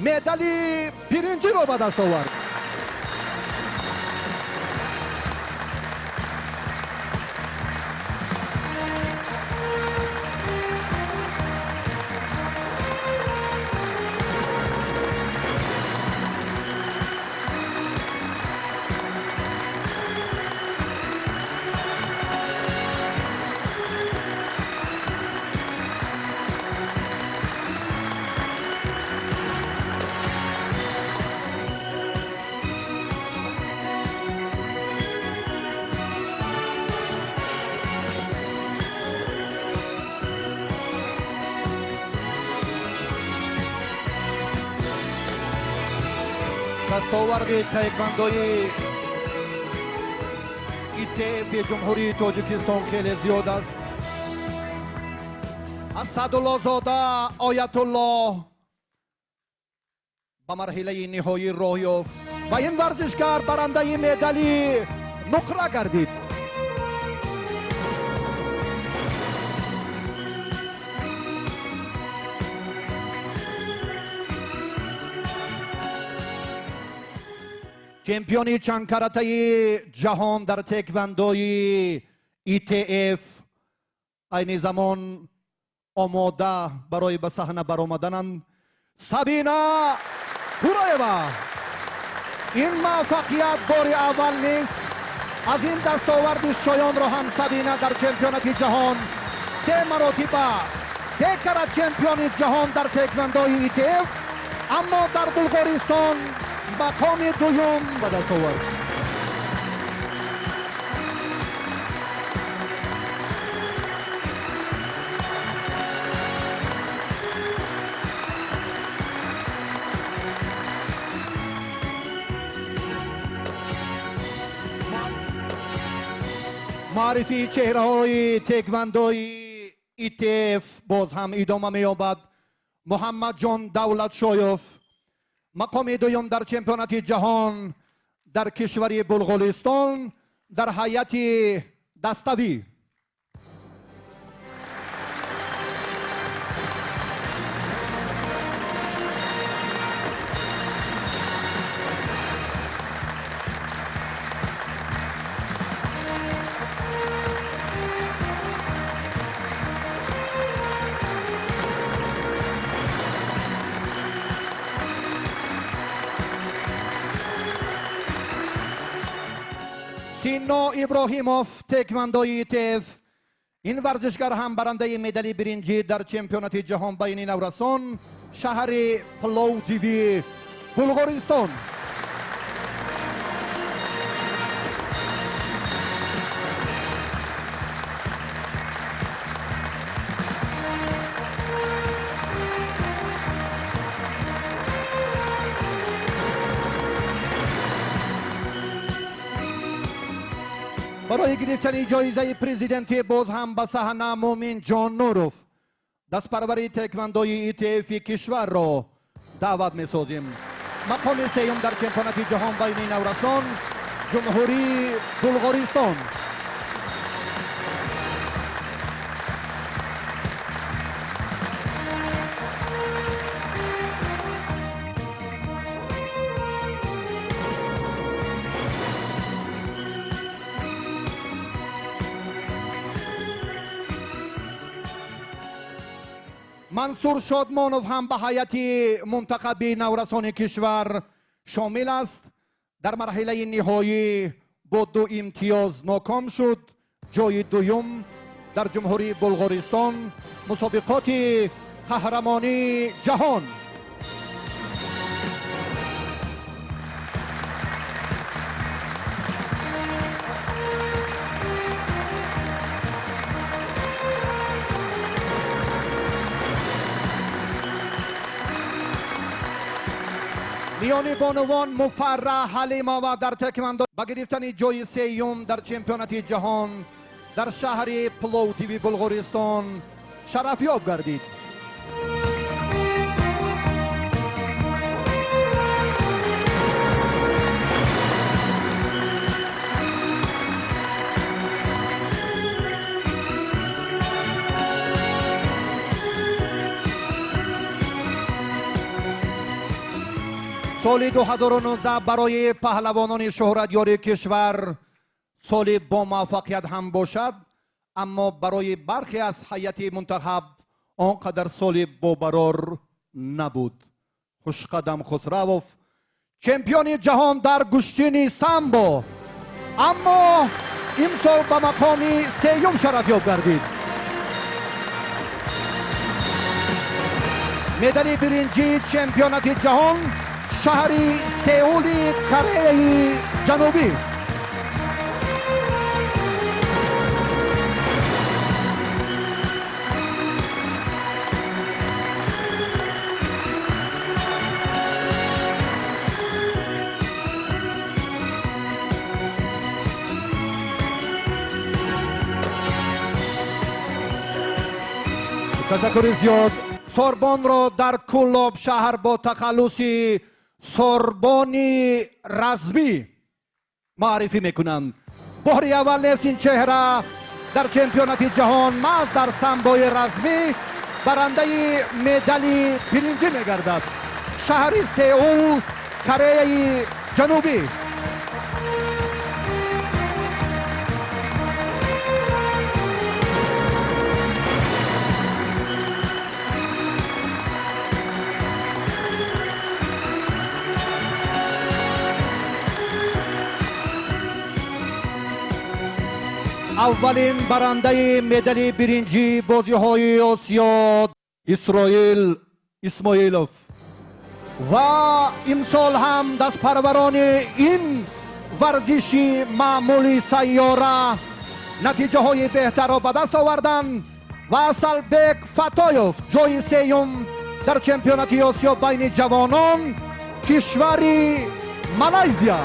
[SPEAKER 9] медали биринҷиро ба даст овард. Дастоварди таеквондои ИТФ Ҷумҳурии Тоҷикистон хеле зиёд аст. Асадуллозода Оятуллоҳ ба марҳилаи ниҳоӣ роҳ ёфт ва ин варзишгар барандаи медали нуқра гардид. Чемпиони чандкаратаи ҷаҳон дар теквандои ИТФ айни замон омода барои ба саҳна баромадананд Сабина Тураева. Ин муваффақият бори аввал нест. Аз ин дастоварди шоёнро ҳам Сабина дар чемпионати ҷаҳон се маротиба, се кара чемпиони ҷаҳон дар теквандои ИТФ, аммо дар Булғористон мақоми дуюм ба даст овард. Муаррифии чеҳраҳои теквандои ИТФ боз ҳам идома меёбад. Муҳаммадҷон Давлатшоев мақоми дуюм дар чемпионати ҷаҳон дар кишвари Булғористон дар ҳайати даставӣ. Сино Иброҳимов теквандои ИТФ. Ин варзишгар ҳам барандаи медали биринҷӣ дар чемпионати ҷаҳон байни наврасон шаҳри Пловдиви Булғористон. Барои гирифтани ҷоизаи президентӣ боз ҳам ба саҳна Муминҷон Нуров, дастпарвари теквандои ИТФ кишварро даъват месозем. Мақоми сеюм дар чемпионати ҷаҳон байни наврасон Ҷумҳурии Булғористон. Мансур Шодмонов ҳам ба ҳайати мунтахаби наврасони кишвар шомил аст. Дар марҳилаи ниҳоӣ бо 2 имтиёз ноком шуд. Ҷои дуюм дар Ҷумҳурии Булғористон мусобиқоти қаҳрамонии ҷаҳон. Миёни бонувон Муфарра Ҳалимова дар теквандо ба гирифтани ҷои сеюм дар чемпионати ҷаҳон дар шаҳри Пловдиви Булғористон шарафёб гардид. Соли 2019 барои паҳлавонони шӯҳратёри кишвар соли бомуваффақият ҳам бошад, аммо барои бархе аз ҳайати мунтахаб он қадар соли бобарор набуд. Хушқадам Хусравов чемпиони ҷаҳон дар гӯштини самбо, аммо имсол ба мақоми сеюм шарафёб гардид. Медали биринҷии чемпионати ҷаҳон шаҳри Сеули Кореяи Ҷанубӣ. Ташаккури зиёд. Сорбонро дар Кӯлоб шаҳр бо тахаллуси Сорбони размӣ муаррифӣ мекунанд. Бори аввал нест ин чеҳра дар чемпионати ҷаҳон маҳз дар самбои размӣ барандаи медали биринҷӣ мегардад. Шаҳри Сеул, Кореяи Ҷанубӣ. Аввалин барандаи медали биринҷии бозиҳои Осиё Исроил Исмоилов ва имсол ҳам дастпарварони ин варзиши маъмули сайёра натиҷаҳои беҳтарро ба даст оварданд ва Асалбек Фатоев ҷои сеюм дар чемпионати Осиё байни ҷавонон кишвари Малайзия.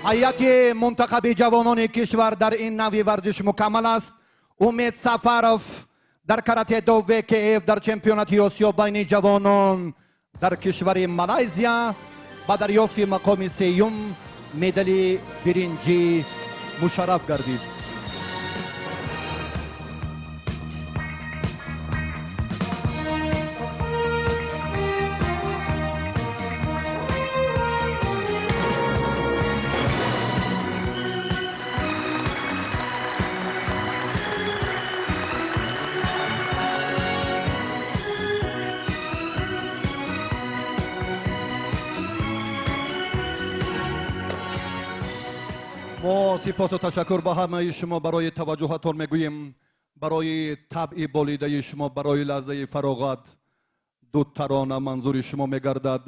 [SPEAKER 9] Ҳайати мунтахаби ҷавонони кишвар дар ин навъи варзиш мукаммал аст. Умед Сафаров дар карате-до ВКФ дар чемпионати Осиё байни ҷавонон дар кишвари Малайзия ба дарёфти мақоми сеюм медали биринҷӣ мушарраф гардид. Мо сипосу ташаккур ба ҳамаи шумо барои таваҷҷӯҳатон мегӯем, барои табъи болидаи шумо, барои лаҳзаи фароғат. Ду тарона манзури шумо мегардад.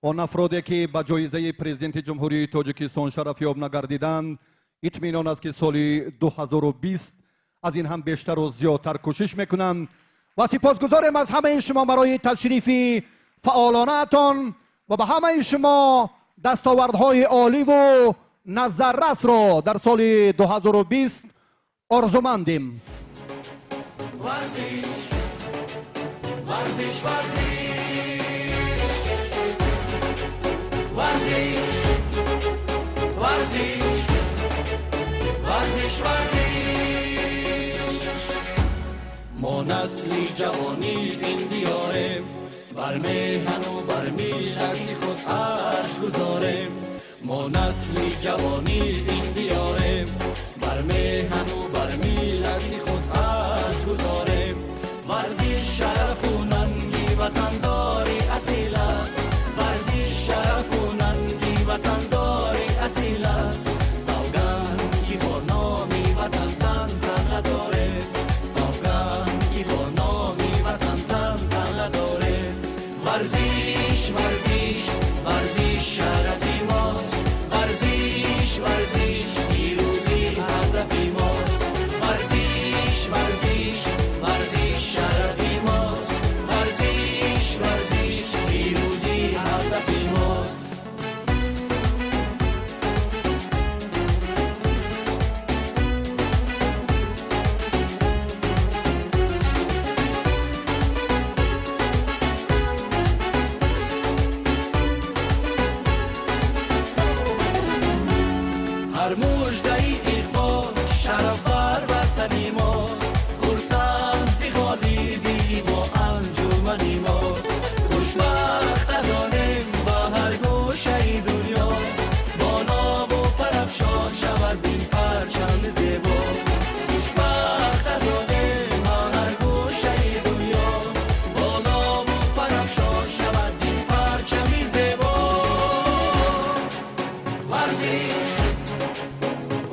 [SPEAKER 9] Он афроде ки ба ҷоизаи президенти Ҷумҳурии Тоҷикистон шарафёб нагардиданд, итминон аст ки соли 2020 аз ин ҳам бештару зиёдтар кӯшиш мекунанд ва сипосгузорем аз ҳамаи шумо барои ташрифи фаъолонаатон ва ба ҳамаи шумо дастовардҳои оливу назаррасро дар соли 2020 орзумандем.
[SPEAKER 13] Варзиш, варзиш, варзиш, варзиш, варзиш, варзиш, варзиш. Мо насли ҷавони ин диёрем, бар меҳану бар миллати худ арҷ гузорем. Мо насли ҷавони ин диёрем, бар меҳану бар миллати худ арҷ гузорем. Варзиш шарафу нанги ватандори асил аст. Варзиш шарафу нанги ватандори асил аст. Савганд ки бо номи ватан тантана дорем. Савганд ки бо номи ватан тантана дорем. Варзиш, варзиш, варзиш шарафи мост. Варзиш, варзиш, пирӯзӣ ҳадафи мост. Варзиш, варзиш, варзиш шарафи мост. Варзиш, варзиш, пирӯзӣ ҳадафи мост. Ҳар муждаи иқбол шараф бар ватани мост. Хурсанд зи ғолибӣ бо анҷумани мост. Хушбахт аз онем ба ҳар гӯшаи дунё, болову парафшон шавад ин парчами зебо. Хушбахт аз онем ба ҳар гӯшаи дунё, болову парафшон шавад ин парчами зебо. Варзиш,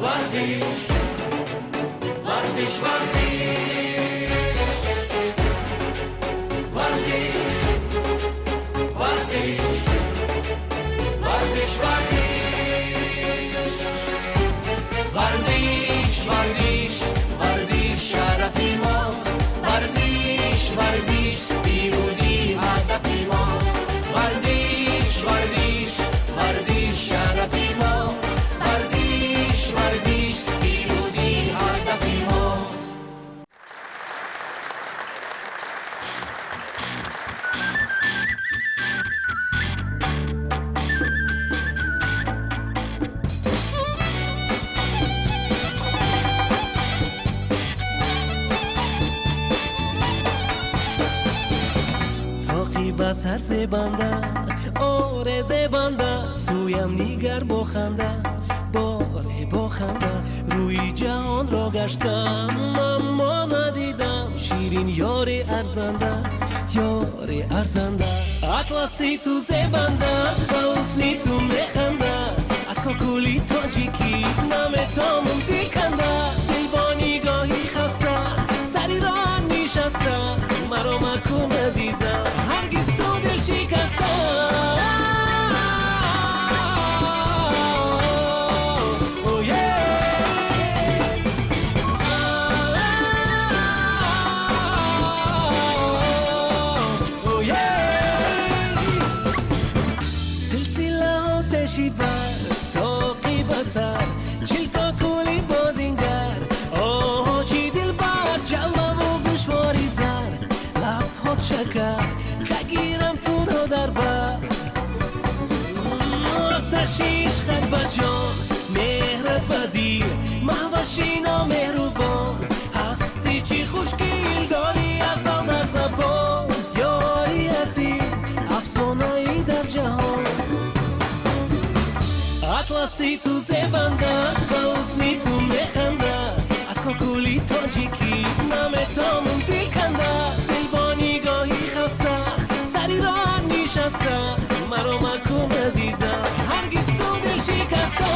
[SPEAKER 13] варзиш, варзиш, варзиш. ба сар зебанда, оре зебанда, сӯям нигар бо ханда, боре бо ханда. Рӯи ҷаҳонро гаштам, аммо надидам ширин ёри арзанда, ёри арзанда. Атласи ту зебанда, ба ҳусни ту механда, аз кокули тоҷикӣ наметонам диканда. Дил бо нигоҳи хаста сари роҳ нишаста, маро макун азизам, ҳаргиз ту дил шикаста. Силсилаҳо пеши бар, тоқи ба сар, чилкокули бозингар, оҳо чӣ дилбар, ҷаллаву гӯшвори зар, лабҳо шакар, кагирам туро дар бар. Оташи ишқат ба ҷон, меҳрат ба дил, маҳваши номеҳрубон, ҳастӣ чӣ хушгил, дорӣ асал дар забон, ёри асил, афсонаи дар ҷаҳон. Атласи ту зебанда, ба ҳусни ту механда, аз кокули тоҷикӣ наметонам диканда. Дил бо нигоҳи хаста сари роҳ нишаста, маро макун азизам, ҳаргиз ту дил шикаста.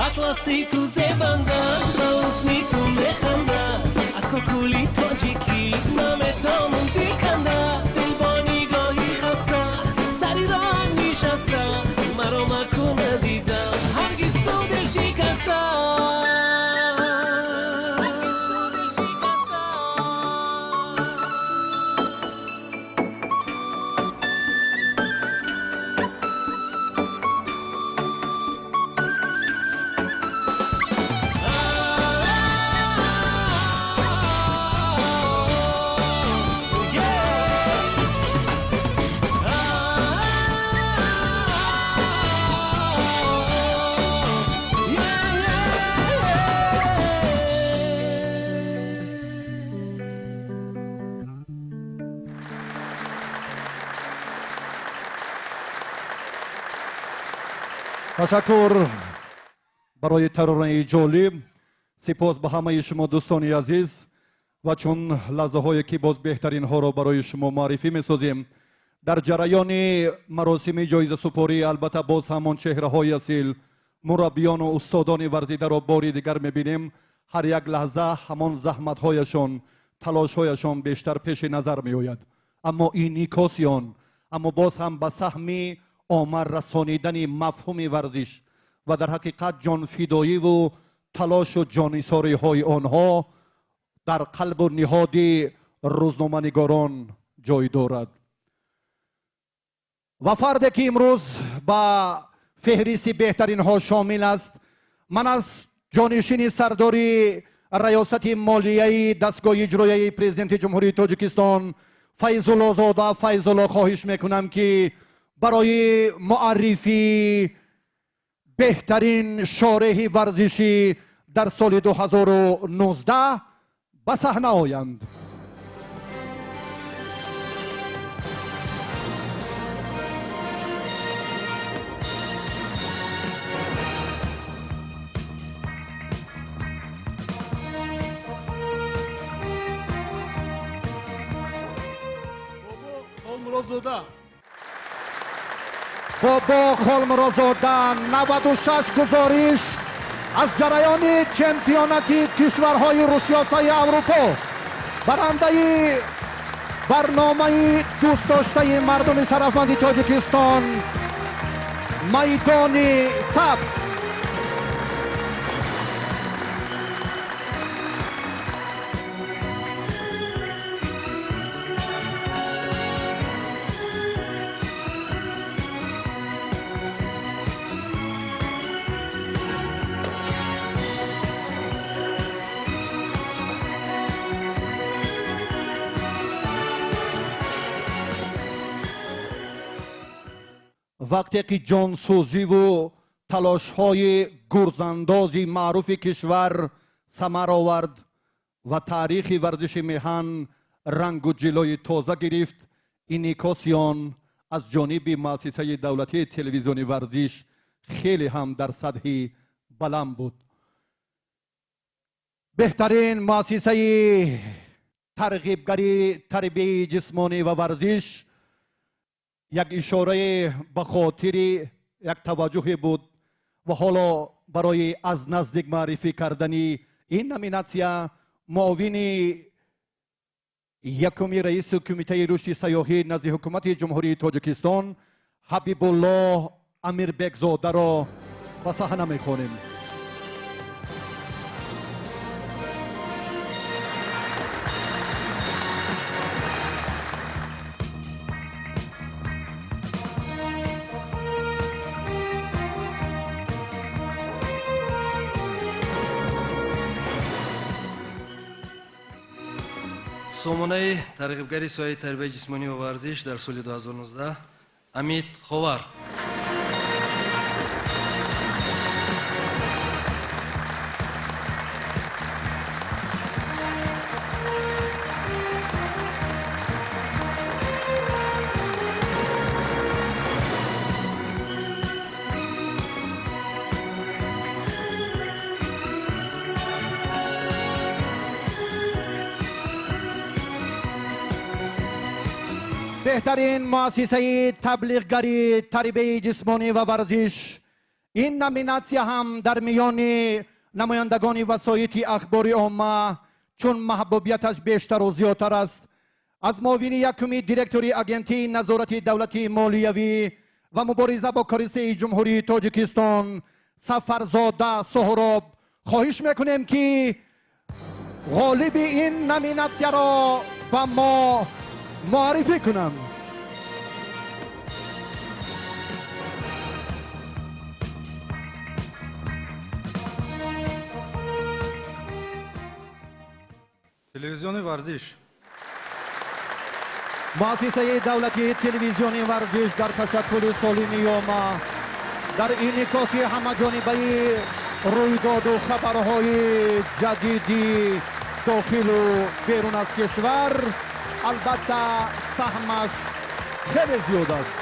[SPEAKER 13] Атласи ту зебанда, ба ҳусни ту механда, аз кокули тоҷикӣ наметонам диканда. Дил бо нигоҳи хаста сари роҳ нишаста, маро макун азизам, ҳаргиз ту дил шикаста.
[SPEAKER 9] Ташаккур барои таронаи ҷолиб. Сипос ба ҳамаи шумо дӯстони азиз, ва чун лаҳзаҳое ки боз беҳтаринҳоро барои шумо муаррифӣ месозем дар ҷараёни маросими ҷоизасупорӣ, албатта боз ҳамон чеҳраҳои асил, мураббиёну устодони варзидаро бори дигар мебинем. Ҳар як лаҳза ҳамон заҳматҳояшон, талошҳояшон бештар пеши назар меояд. Аммо инъикоси он, аммо боз ҳам ба саҳми омар расонидани мафҳуми варзиш ва дар ҳақиқат ҷонфидоиву талошу ҷонисориҳои онҳо дар қалбу ниҳоди рӯзноманигорон ҷой дорад. Ва фарде ки имрӯз ба феҳристи беҳтаринҳо шомил аст, ман аз ҷонишини сардори раёсати молияи дастгоҳи иҷроияи президенти Ҷумҳурии Тоҷикистон Файзуллозода Файзулло хоҳиш мекунам, ки барои муаррифии беҳтарин шореҳи варзишӣ дар соли 2019 ба саҳна оянд.
[SPEAKER 10] Холмуродзода.
[SPEAKER 9] Бобо Холмуродзода 96 гузориш аз ҷараёни чемпионати кишварҳои рушдёфтаи Аврупо, барандаи барномаи дӯстдоштаи мардуми шарафманди Тоҷикистон «Майдони сабз». Вақте ки ҷонсӯзиву талошҳои гурзандози маъруфи кишвар самар овард ва таърихи варзиши меҳан рангу ҷилои тоза гирифт, инъикоси он аз ҷониби муассисаи давлатии телевизиони варзиш хеле ҳам дар сатҳи баланд буд. Беҳтарин муассисаи тарғибгари тарбияи ҷисмонӣ ва варзиш як ишорае ба хотири як таваҷҷӯҳе буд ва ҳоло барои аз наздик маърифӣ кардани ин номинатсия муовини якуми раиси Кумитаи рушди сайёҳӣ назди Ҳукумати Ҷумҳурии Тоҷикистон Ҳабибуллоҳ Амирбекзодаро ба саҳна мехонем.
[SPEAKER 15] Сомонаи тарғибгари соҳаи тарбияи ҷисмонӣ ва варзиш дар соли 2019 Амид Ховар.
[SPEAKER 9] Беҳтарин муассисаи таблиғгари тарбияи ҷисмонӣ ва варзиш. Ин номинатсия ҳам дар миёни намояндагони васоити ахбори омма чун маҳбубияташ бештару зиёдтар аст, аз муовини якуми директори Агентии назорати давлатии молиявӣ ва мубориза бо коррупсияи Ҷумҳурии Тоҷикистон Сафарзода Соҳроб хоҳиш мекунем, ки ғолиби ин номинатсияро ба мо муаррифӣ кунам.
[SPEAKER 15] Телевизиони варзиш.
[SPEAKER 9] Муассисаи давлатии телевизиони варзиш дар ташаккули солими омма, дар инъикоси ҳамаҷонибаи рӯйдоду хабарҳои ҷадиди дохилу берун аз кишвар албатта саҳмаш хеле зиёд аст.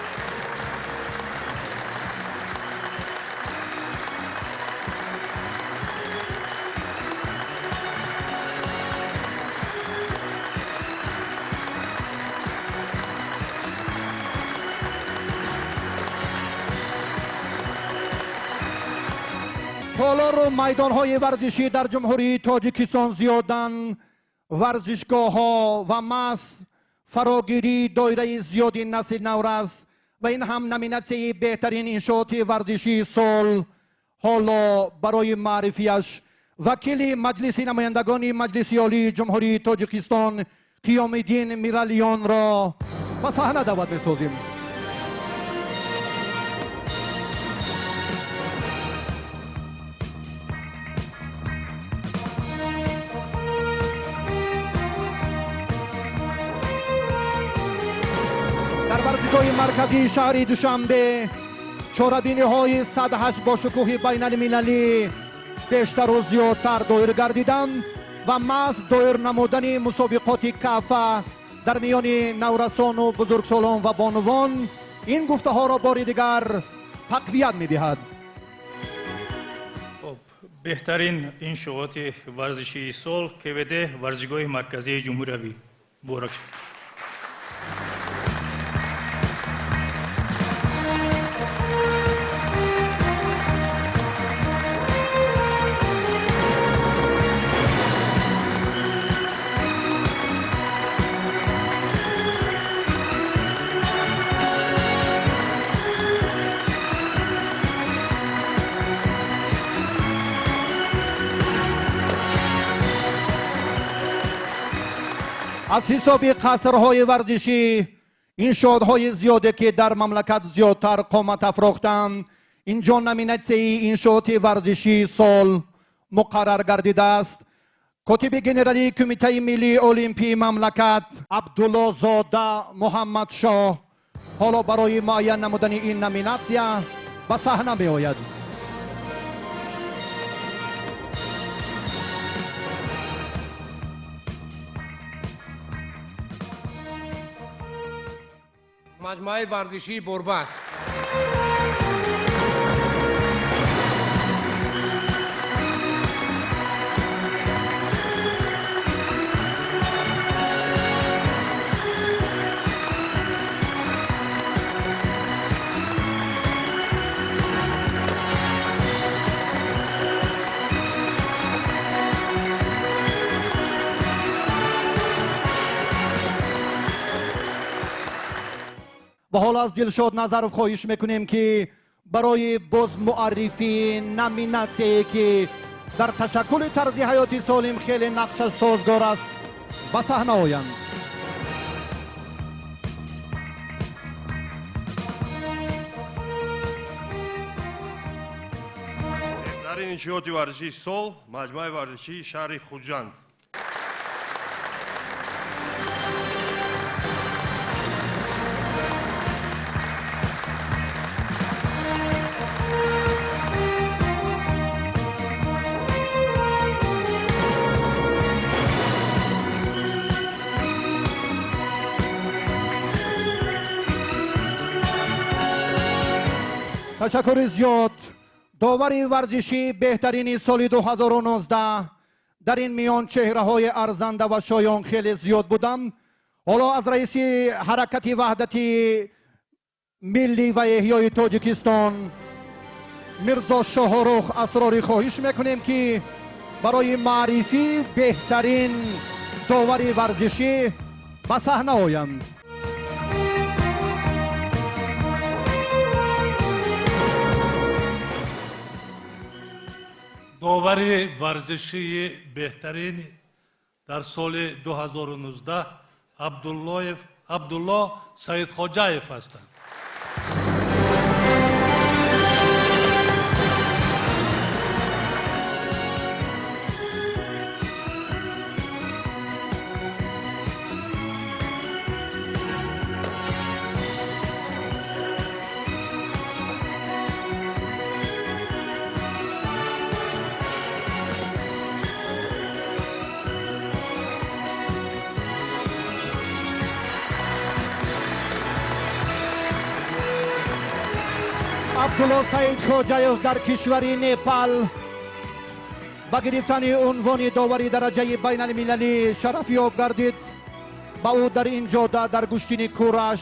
[SPEAKER 9] Толору майдонҳои варзишӣ дар Ҷумҳурии Тоҷикистон зиёданд. Варзишгоҳҳо ва маҳз фарогирии доираи зиёди насли наврас ва ин ҳам номинатсияи беҳтарин иншооти варзишии сол ҳоло барои маърифияш вакили Маҷлиси намояндагони Маҷлиси Олии Ҷумҳурии Тоҷикистон Қиёмиддин Миралиёнро ба саҳна даъват месозем. Дар варзишгоҳи марказии шаҳри Душанбе чорабиниҳои 108 бо шукӯҳи байналмилалӣ бештару зиёдтар доир гардиданд ва маҳз доир намудани мусобиқоти кафа дар миёни наврасону бузургсолон ва бонувон ин гуфтаҳоро бори дигар тақвият медиҳад.
[SPEAKER 16] Беҳтарин иншооти варзишии сол КВД варзишгоҳи марказии ҷумҳуриявӣ. Муборак шуд.
[SPEAKER 9] Аз ҳисоби қасрҳои варзишӣ, иншоотҳои зиёде ки дар мамлакат зиёдтар қомат афрохтанд, инҷо номинатсияи иншооти варзишии сол муқаррар гардидааст. Котиби генералии Кумитаи миллии олимпии мамлакат Абдуллозода Муҳаммадшоҳ ҳоло барои муайян намудани ин номинатсия ба саҳна меояд.
[SPEAKER 17] Маҷмӯаи варзишии Борбад.
[SPEAKER 9] Ва ҳоло аз Дилшод Назаров хоҳиш мекунем, ки барои бозмуаррифии номинатсияе ки дар ташаккули тарзи ҳаёти солим хеле нақшаш созгор аст, ба саҳна оянд.
[SPEAKER 10] Беҳтарин иншооти варзишии сол маҷмӯаи варзишии шаҳри Хуҷанд.
[SPEAKER 9] Ташаккури зиёд. Довари варзишӣ беҳтарини соли 2019. Дар ин миён чеҳраҳои арзанда ва шоён хеле зиёд буданд. Ҳоло аз раиси ҳаракати ваҳдати миллӣ ва эҳёи Тоҷикистон Мирзо Шоҳрух Асрорӣ хоҳиш мекунем, ки барои маърифӣ беҳтарин довари варзишӣ ба саҳна оянд.
[SPEAKER 18] Довари варзишии беҳтарин дар соли 2019 Абдулло Саидхоҷаев ҳастанд.
[SPEAKER 9] Абдулло Саидхоҷаев дар кишвари Непал ба гирифтани унвони довари дараҷаи байналмилалӣ шарафёб гардид. Ба ӯ дар ин ҷода дар гӯштини кураш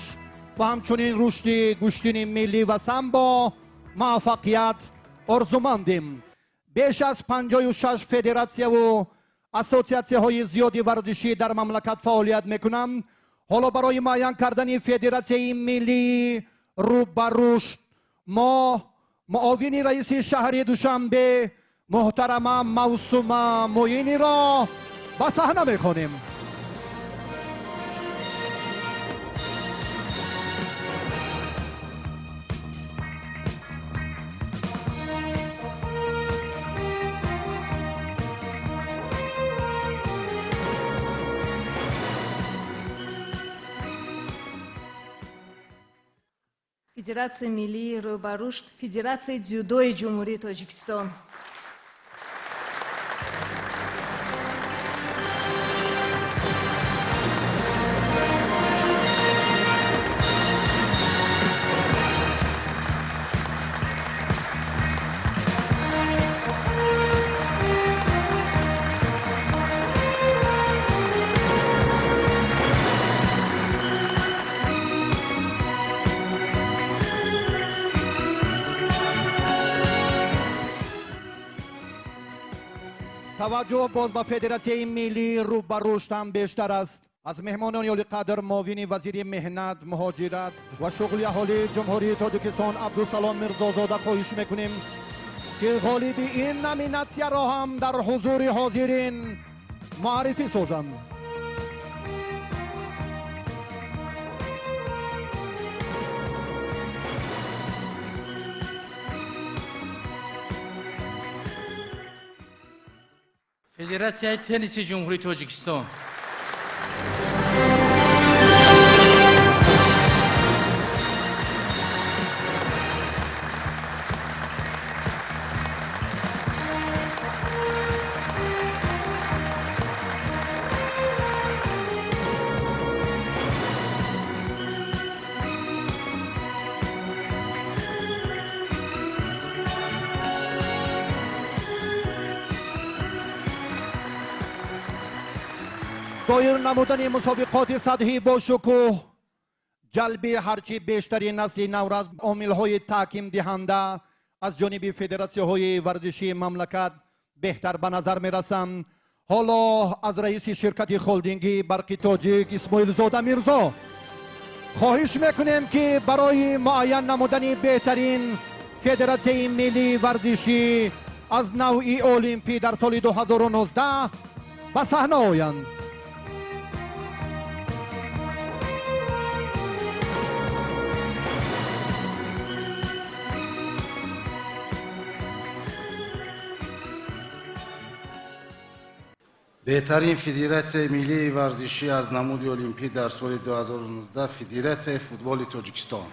[SPEAKER 9] ва ҳамчунин рушди гӯштини миллӣ ва самбо муваффақият орзумандем. Беш аз 56 федератсияву ассотсиатсияҳои зиёди варзишӣ дар мамлакат фаъолият мекунанд. Ҳоло барои муайян кардани федератсияи миллии рӯ ба рушд мо муовини раиси шаҳри Душанбе муҳтарама Мавсума Муиниро ба саҳна мехонем.
[SPEAKER 19] Федератсияи миллии рӯ ба рушд, Федератсияи дзюдои Ҷумҳурии Тоҷикистон.
[SPEAKER 9] Таваҷҷӯҳ боз ба Федератсияи миллии рӯ ба рушд ҳам бештар аст. Аз меҳмонони олиқадр муовини вазири меҳнат, муҳоҷират ва шуғли аҳолии Ҷумҳурии Тоҷикистон Абдусалом Мирзозода хоҳиш мекунем, ки ғолиби ин номинатсияро ҳам дар ҳузури ҳозирин муаррифӣ созанд.
[SPEAKER 20] Федератсияи тенниси Ҷумҳурии Тоҷикистон.
[SPEAKER 9] Доир намудани мусобиқоти сатҳӣ бо шукӯҳ, ҷалби ҳарчи бештари насли наврас, омилҳои таҳкимдиҳанда аз ҷониби федератсияҳои варзишии мамлакат беҳтар ба назар мерасанд. Ҳоло аз раиси ширкати холдингии Барқи Тоҷик Исмоилзода Мирзо хоҳиш мекунем, ки барои муайян намудани беҳтарин федератсияи миллии варзишӣ аз навъи олимпӣ дар соли 2019 ба саҳна оянд.
[SPEAKER 21] Беҳтарин федератсияи миллии варзишӣ аз намуди олимпӣ дар соли 2019 Федератсияи футболи Тоҷикистон.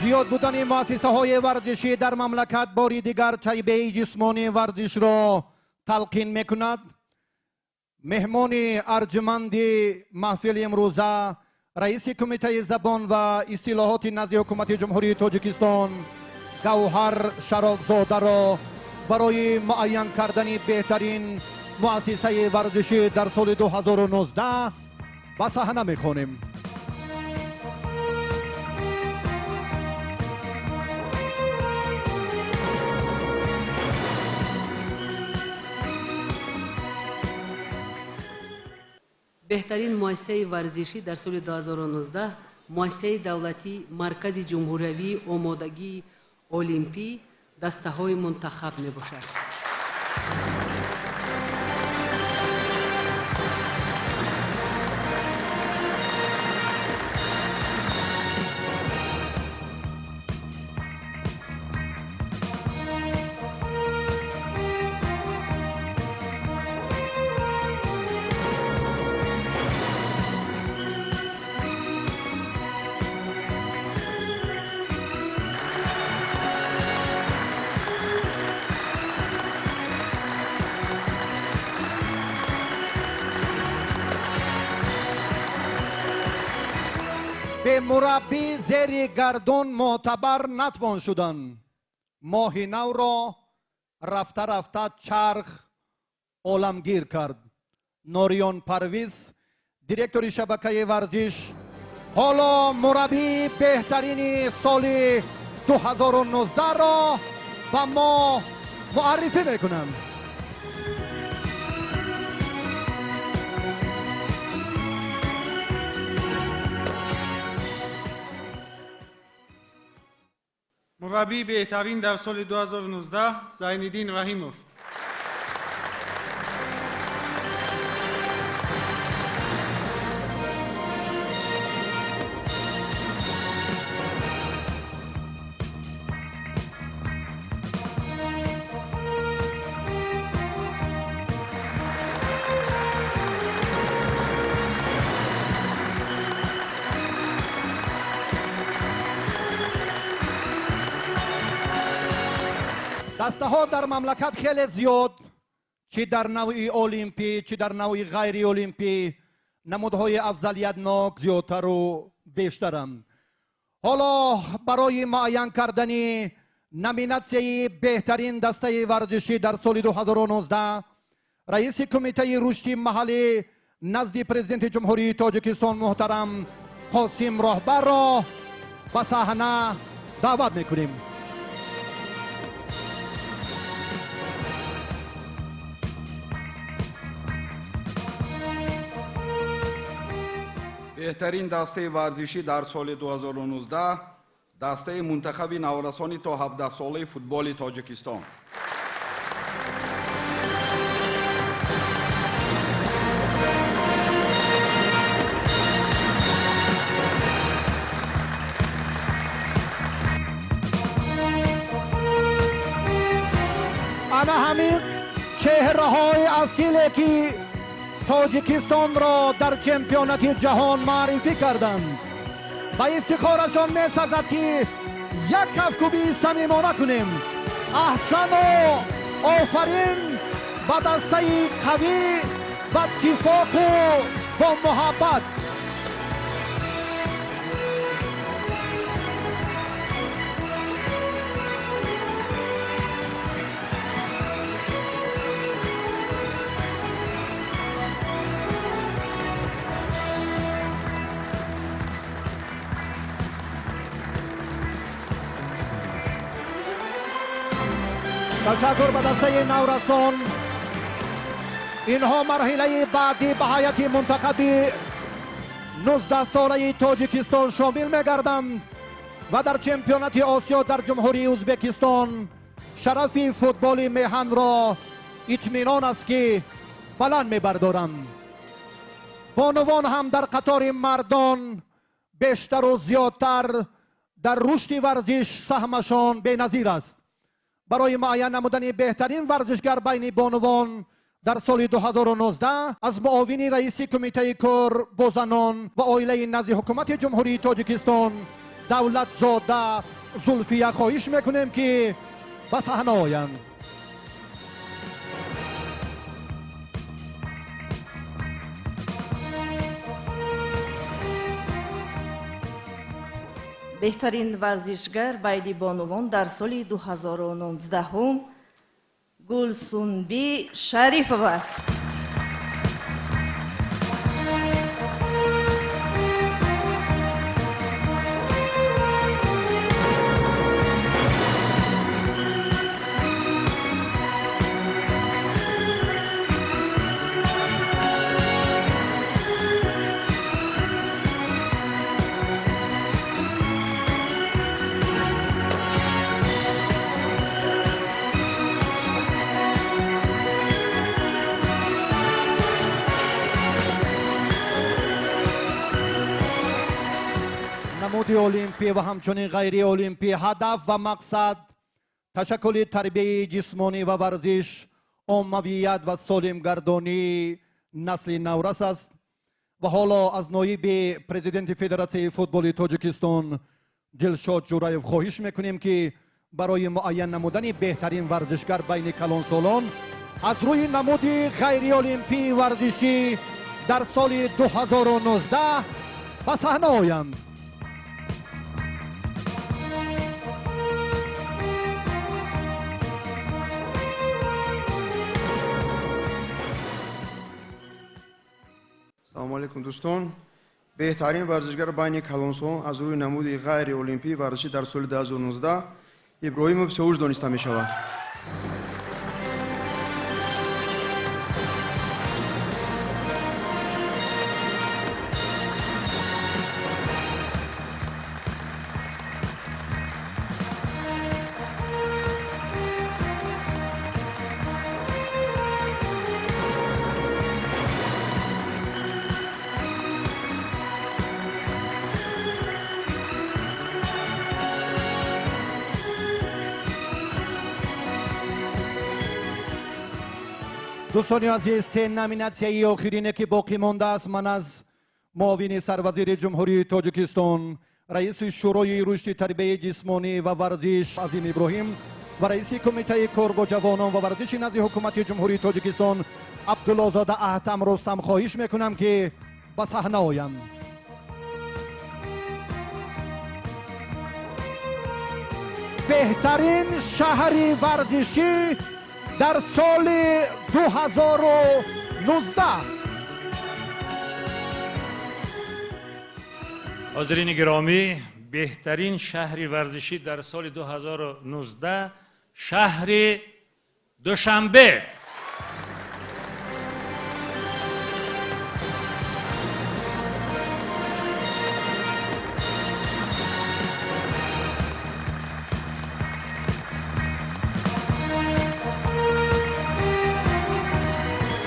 [SPEAKER 9] Зиёд будани муассисаҳои варзишӣ дар мамлакат бори дигар тарбияи ҷисмонии варзишро талқин мекунад. Меҳмони арҷуманди маҳфили имрӯза, раиси Кумитаи забон ва истилоҳоти назди Ҳукумати Ҷумҳурии Тоҷикистон Гавҳар Шарофзодаро барои муайян кардани беҳтарин муассисаи варзишӣ дар соли 2019 ба саҳна мехонем.
[SPEAKER 22] Беҳтарин муассисаи варзишӣ дар соли 2019 муассисаи давлатии Маркази ҷумҳуриявии омодагии олимпӣ дастаҳои мунтахаб мебошад.
[SPEAKER 9] Бе мураббӣ зери гардун мӯътабар натвон шудан. Моҳи навро рафта рафта чарх оламгир кард. Нориён Парвиз, директори шабакаи варзиш, ҳоло мураббии беҳтарини соли 2019-ро ба мо муаррифӣ мекунанд.
[SPEAKER 23] Мураббии беҳтарин дар соли 2019 Зайниддин Раҳимов.
[SPEAKER 9] Дастаҳо дар мамлакат хеле зиёд, чӣ дар навъи олимпӣ, чӣ дар навъи ғайриолимпӣ, намудҳои афзалиятнок зиёдтару бештаранд. Ҳоло барои муайян кардани номинатсияи беҳтарин дастаи варзишӣ дар соли 2019 раиси Кумитаи рушди маҳаллӣ назди Президенти Ҷумҳурии Тоҷикистон муҳтарам Қосим Роҳбарро ба саҳна даъват мекунем.
[SPEAKER 2] Беҳтарин дастаи варзишӣ дар соли 2019 дастаи мунтахаби наврасони то 17-солаи футболи Тоҷикистон.
[SPEAKER 9] Ана ҳамин чеҳраҳои асиле ки Тоҷикистонро дар чемпионати ҷаҳон маърифӣ карданд. Ба ифтихорашон месазад ки як кафкӯбии самимона кунем. Аҳсану офарин ба дастаи қавӣ ва иттифоқу бо муҳаббат. Ташаккур ба дастаи наврасон. Инҳо марҳилаи баъдӣ ба ҳайати мунтахаби 19-солаи Тоҷикистон шомил мегарданд ва дар чемпионати Осиё дар Ҷумҳурии Ӯзбекистон шарафи футболи меҳанро итминон аст ки баланд мебардоранд. Бонувон ҳам дар қатори мардон бештару зиёдтар дар рушди варзиш саҳмашон беназир аст. Барои муайян намудани беҳтарин варзишгар байни бонувон дар соли 2019 аз муовини раиси Кумитаи кор бо занон ва оилаи назди Ҳукумати Ҷумҳурии Тоҷикистон Давлатзода Зулфия хоҳиш мекунем ки ба саҳна оянд.
[SPEAKER 3] Беҳтарин варзишгар байни бонувон дар соли 2019 Гулсунби Шарифова.
[SPEAKER 9] Намуди олимпӣ ва ҳамчунин ғайриолимпӣ ҳадаф ва мақсад ташаккули тарбияи ҷисмонӣ ва варзиш, оммавият ва солимгардонии насли наврас аст. Ва ҳоло аз ноиби президенти Федератсияи футболи Тоҷикистон Дилшод Ҷураев хоҳиш мекунем ки барои муайян намудани беҳтарин варзишгар байни калонсолон аз рӯи намуди ғайриолимпии варзишӣ дар соли 2019 ба саҳна оянд.
[SPEAKER 4] Салому алейкум, дӯстон. Беҳтарин варзишгар байни калонсолон аз рӯи намуди ғайриолимпии варзишӣ дар соли 2019 Иброҳимов Сиёвуш дониста мешавад.
[SPEAKER 9] Дӯстони азиз, се номинатсияи охирине ки боқӣ мондааст, ман аз муовини сарвазири Ҷумҳурии Тоҷикистон, раиси Шӯрои рушди тарбияи ҷисмонӣ ва варзиш Азим Иброҳим ва раиси Кумитаи кор бо ҷавонон ва варзиши назди Ҳукумати Ҷумҳурии Тоҷикистон Абдуллозода Аҳтам Рустам хоҳиш мекунам ки ба саҳна оянд. Беҳтарин шаҳри варзишӣ дар соли 2019.
[SPEAKER 14] Ҳозирини гиромӣ, беҳтарин шаҳри варзишӣ дар соли 2019 шаҳри Душанбе.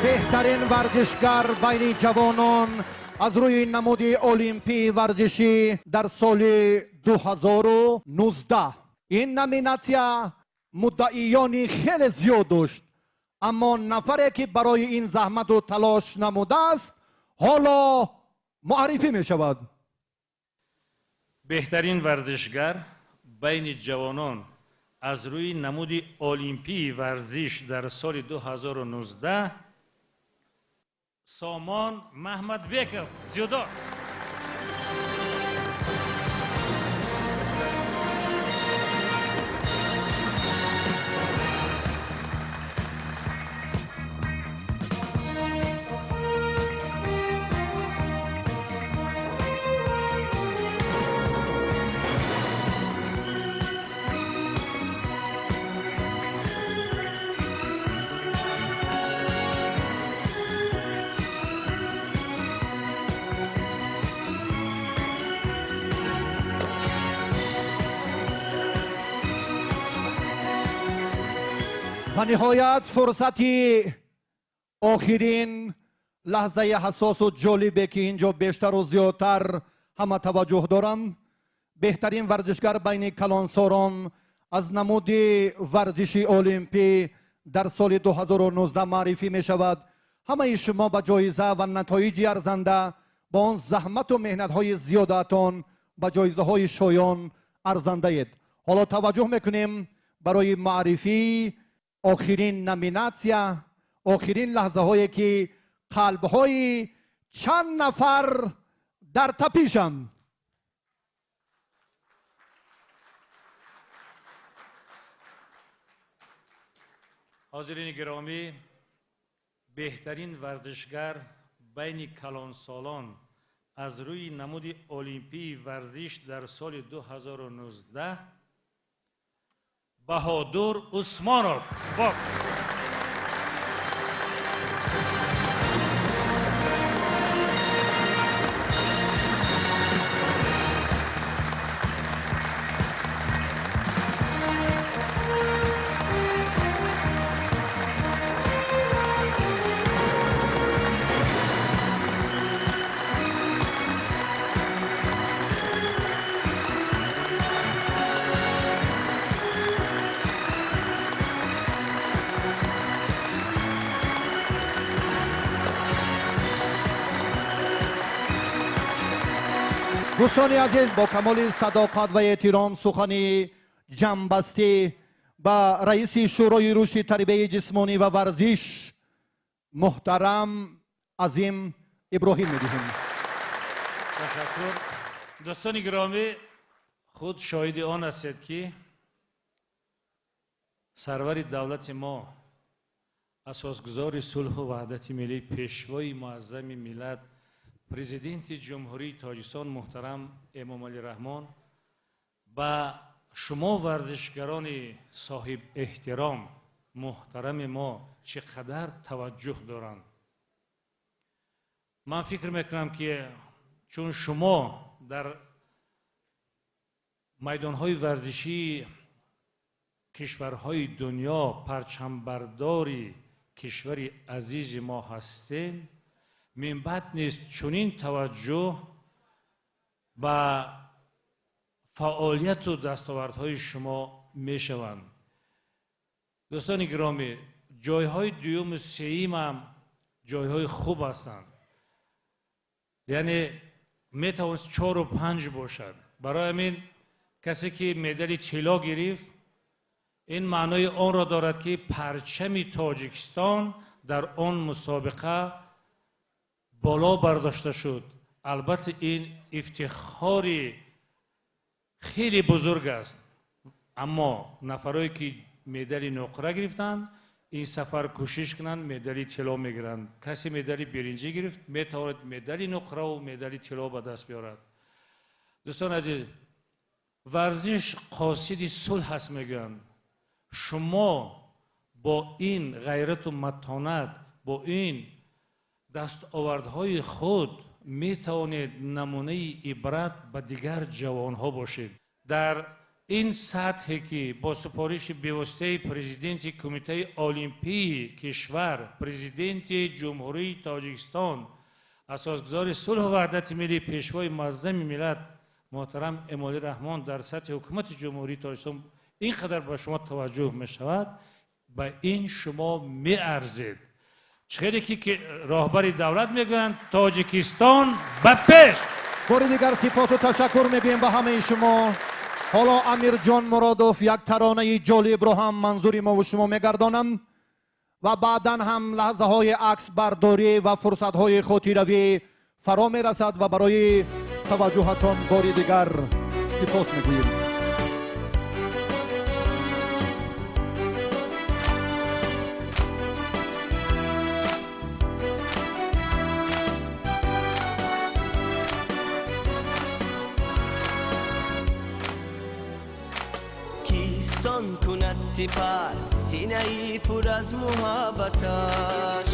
[SPEAKER 9] Беҳтарин варзишгар байни ҷавонон аз рӯи намуди олимпии варзишӣ дар соли 2019. Ин номинатсия муддаиёни хеле зиёд дошт, аммо нафаре ки барои ин заҳмату талош намудааст, ҳоло муаррифӣ мешавад.
[SPEAKER 14] Беҳтарин варзишгар байни ҷавонон аз рӯи намуди олимпии варзиш дар соли 2019 Сомон Маҳмадбеков, дзюдо.
[SPEAKER 9] Ва ниҳоят фурсати охирин лаҳзаи ҳассосу ҷолибе ки инҷо бештару зиёдтар ҳама таваҷҷӯҳ доранд. Беҳтарин варзишгар байни калонсорон аз намуди варзиши олимпӣ дар соли 2019 маърифӣ мешавад. Ҳамаи шумо ба ҷоиза ва натоиҷи арзанда бо он заҳмату меҳнатҳои зиёдаатон ба ҷоизаҳои шоён арзандаед. Ҳоло таваҷҷӯҳ мекунем барои маърифии охирин номинатсия, охирин лаҳзаҳое ки қалбҳои чанд нафар дар тапишанд.
[SPEAKER 14] Ҳозирини гиромӣ, беҳтарин варзишгар байни калонсолон аз рӯи намуди олимпии варзиш дар соли 2019 Баҳодур Усмонов, бокс.
[SPEAKER 9] Дӯстони азиз, бо камоли садоқат ва эҳтиром сухани ҷамъбастӣ ба раиси Шӯрои рушди тарбияи ҷисмонӣ ва варзиш муҳтарам Азим Иброҳим медиҳем.
[SPEAKER 14] Ташаккур. Дӯстони гиромӣ, худ шоҳиди он ҳастед ки сарвари давлати мо, асосгузори сулҳу ваҳдати миллӣ, пешвои муаззами миллат, президенти Ҷумҳурии Тоҷикистон муҳтарам Эмомалӣ Раҳмон ба шумо варзишгарони соҳиб эҳтиром муҳтарами мо чӣ қадар таваҷҷӯҳ доранд. Ман фикр мекунам ки чун шумо дар майдонҳои варзишии кишварҳои дунё парчамбардори кишвари азизи мо ҳастед, минбаъд низ чунин таваҷҷӯҳ ба фаъолияту дастовардҳои шумо мешаванд. Дӯстони гиромӣ, ҷойҳои дуюму сеюм ҳам ҷойҳои хуб ҳастанд, яъне метавонист 4 ва 5 бошад. Барои ҳамин касе ки медали тилло гирифт, ин маънои онро дорад ки парчами Тоҷикистон дар он мусобиқа боло бардошта шуд. Албатта, ин ифтихори хеле бузург аст, аммо нафарое ки медали нуқра гирифтанд, ин сафар кӯшиш кунанд, медали тилло мегиранд. Касе медали биринҷӣ гирифт, метавонад медали нуқраву медали тилло ба даст биёрад. Дӯстони азиз, варзиш қосиди сулҳ аст мегӯянд. Шумо бо ин ғайрату матонат, бо ин дастовардҳои худ метавонед намунаи ибрат ба дигар ҷавонҳо бошед. Дар ин сатҳе ки бо супориши бевоситаи президенти Кумитаи Олимпии кишвар, президенти Ҷумҳурии Тоҷикистон, асосгузори сулҳу ваҳдати миллӣ, пешвои муаззами миллат муҳтарам Эмомалӣ Раҳмон дар сатҳи ҳукумати Ҷумҳурии Тоҷикистон ин қадар ба шумо таваҷҷӯҳ мешавад, ба ин шумо меарзед. Чӣ хеле ки роҳбари давлат мегӯянд, Тоҷикистон ба пеш!
[SPEAKER 9] Бори дигар сипосу ташаккур мегӯем ба ҳамаи шумо. Ҳоло Амирҷон Муродов як таронаи ҷолибро ҳам манзури мову шумо мегардонанд ва баъдан ҳам лаҳзаҳои аксбардорӣ ва фурсатҳои хотиравӣ фаро мерасад ва барои таваҷҷӯҳатон бори дигар сипос мегӯем.
[SPEAKER 5] Кистон кунад сипар синаи пур аз муҳаббаташ,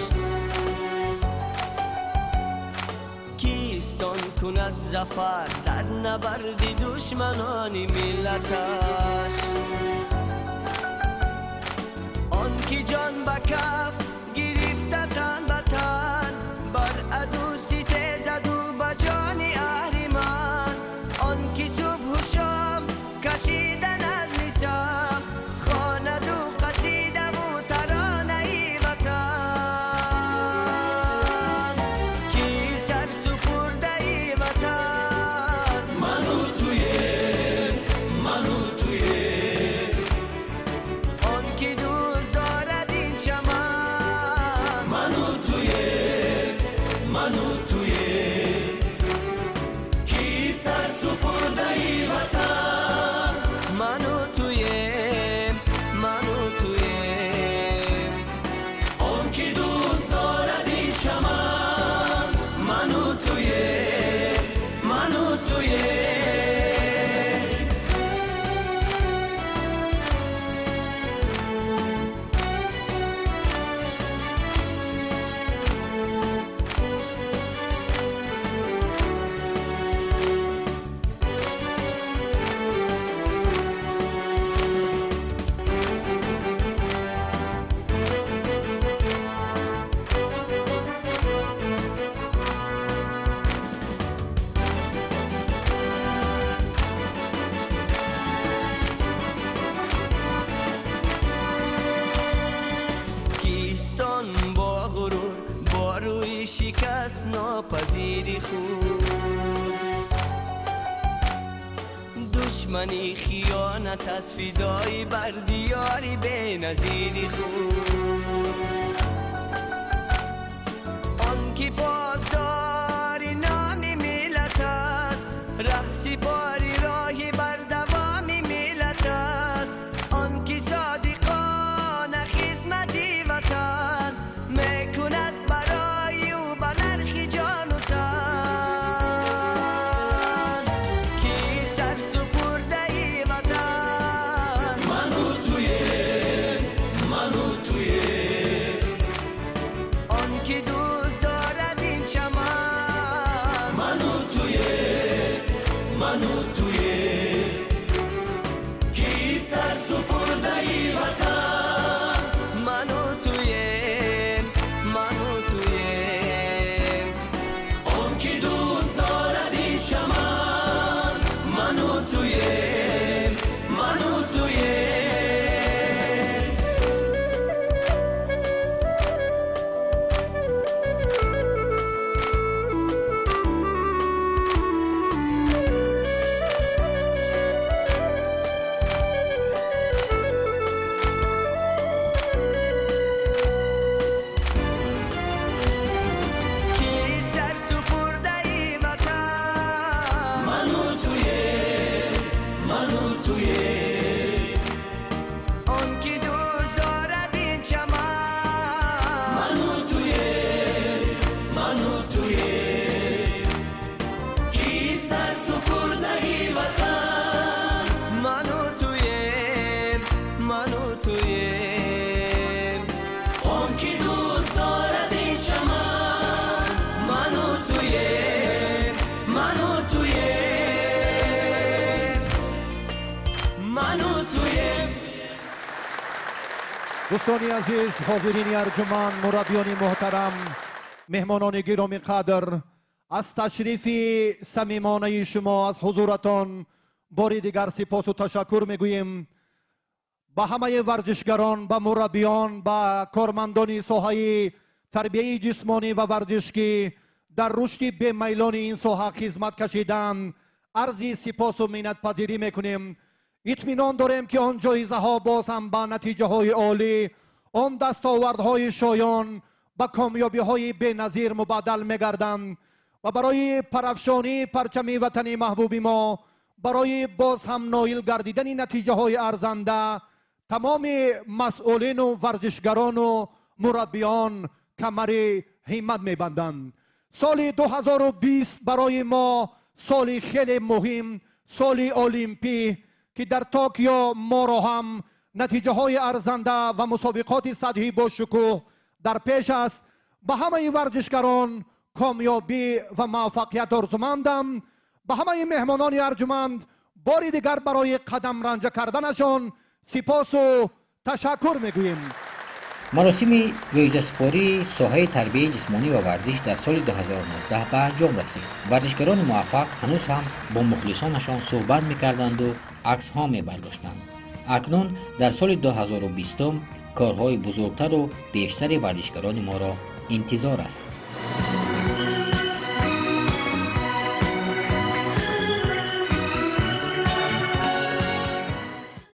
[SPEAKER 5] кистон кунад зафар дар набарди душманони миллаташ. Он ки ҷон ба каф гирифта тан ба тан, бар аду ситезаду ба ҷони аҳриман. Он ки субҳу шом кашида назми саф, хонаду қасидаву таронаи ватан. Ки сарсупурдаи ватан,
[SPEAKER 13] ману туем, ману туем.
[SPEAKER 5] Он ки дӯст дорад ин чаман,
[SPEAKER 13] ману туем, ману туем. Ки сарсупурдаи ватан,
[SPEAKER 5] ману туем, ману туем.
[SPEAKER 13] Он ки дӯст дорад ин чаман, ману туем, ману туем.
[SPEAKER 5] Кистон бо ғурур, бо рӯи шикаст нопазири худ, душмани хиёнат аз фидои бар диёри беназири худ. Он ки посдори номи миллат аст, раҳсипори роҳи бардавоми миллат аст. Он ки содиқона хизмати ватан мекунад барои ӯ ба нархи ҷону тан. Ки сарсупурдаи ватан,
[SPEAKER 13] ману туем, ману туем.
[SPEAKER 5] Он ки дӯст дорад ин чаман,
[SPEAKER 13] ману туем, ману туем. Ки сарсупурдаи ватан,
[SPEAKER 5] ману туем, ману туем.
[SPEAKER 13] Он ки дӯст дорад ин чаман, ману туем, ману туем.
[SPEAKER 9] Дӯстони азиз, ҳозирини арҷуманд, мураббиёни муҳтарам, меҳмонони гиромиқадр, аз ташрифи самимонаи шумо, аз ҳузуратон бори дигар сипосу ташаккур мегӯем. Ба ҳамаи варзишгарон, ба мураббиён, ба кормандони соҳаи тарбияи ҷисмонӣ ва варзиш, ки дар рушди бемайлони ин соҳа хизмат кашиданд, арзи сипосу миннатпазирӣ мекунем. Итминон дорем, ки он ҷоизаҳо боз ҳам ба натиҷаҳои олӣ, он дастовардҳои шоён ба комёбиҳои беназир мубаддал мегарданд ва барои парафшонии парчами ватани маҳбуби мо, барои боз ҳам ноил гардидани натиҷаҳои арзанда тамоми масъулину варзишгарону мураббиён камари ҳиммат мебанданд. Соли 2020 барои мо соли хеле муҳим, соли олимпӣ, ки дар Токио моро ҳам натиҷаҳои арзанда ва мусобиқоти сатҳи бошукӯҳ дар пеш аст. Ба ҳамаи варзишгарон комёбӣ ва муваффақият орзумандам. Ба ҳамаи меҳмонони арҷуманд бори дигар барои қадамранҷа карданашон сипосу ташаккур мегӯем.
[SPEAKER 8] Маросими ҷоизасупории соҳаи тарбияи ҷисмонӣ ва варзиш дар соли 2019 ба анҷом расид. Варзишгарони муваффақ ҳанӯз ҳам бо мухлисонашон суҳбат мекарданду аксҳо мебардоштанд. Акнун дар соли 2020 корҳои бузургтару бештари варзишгарони моро интизор аст.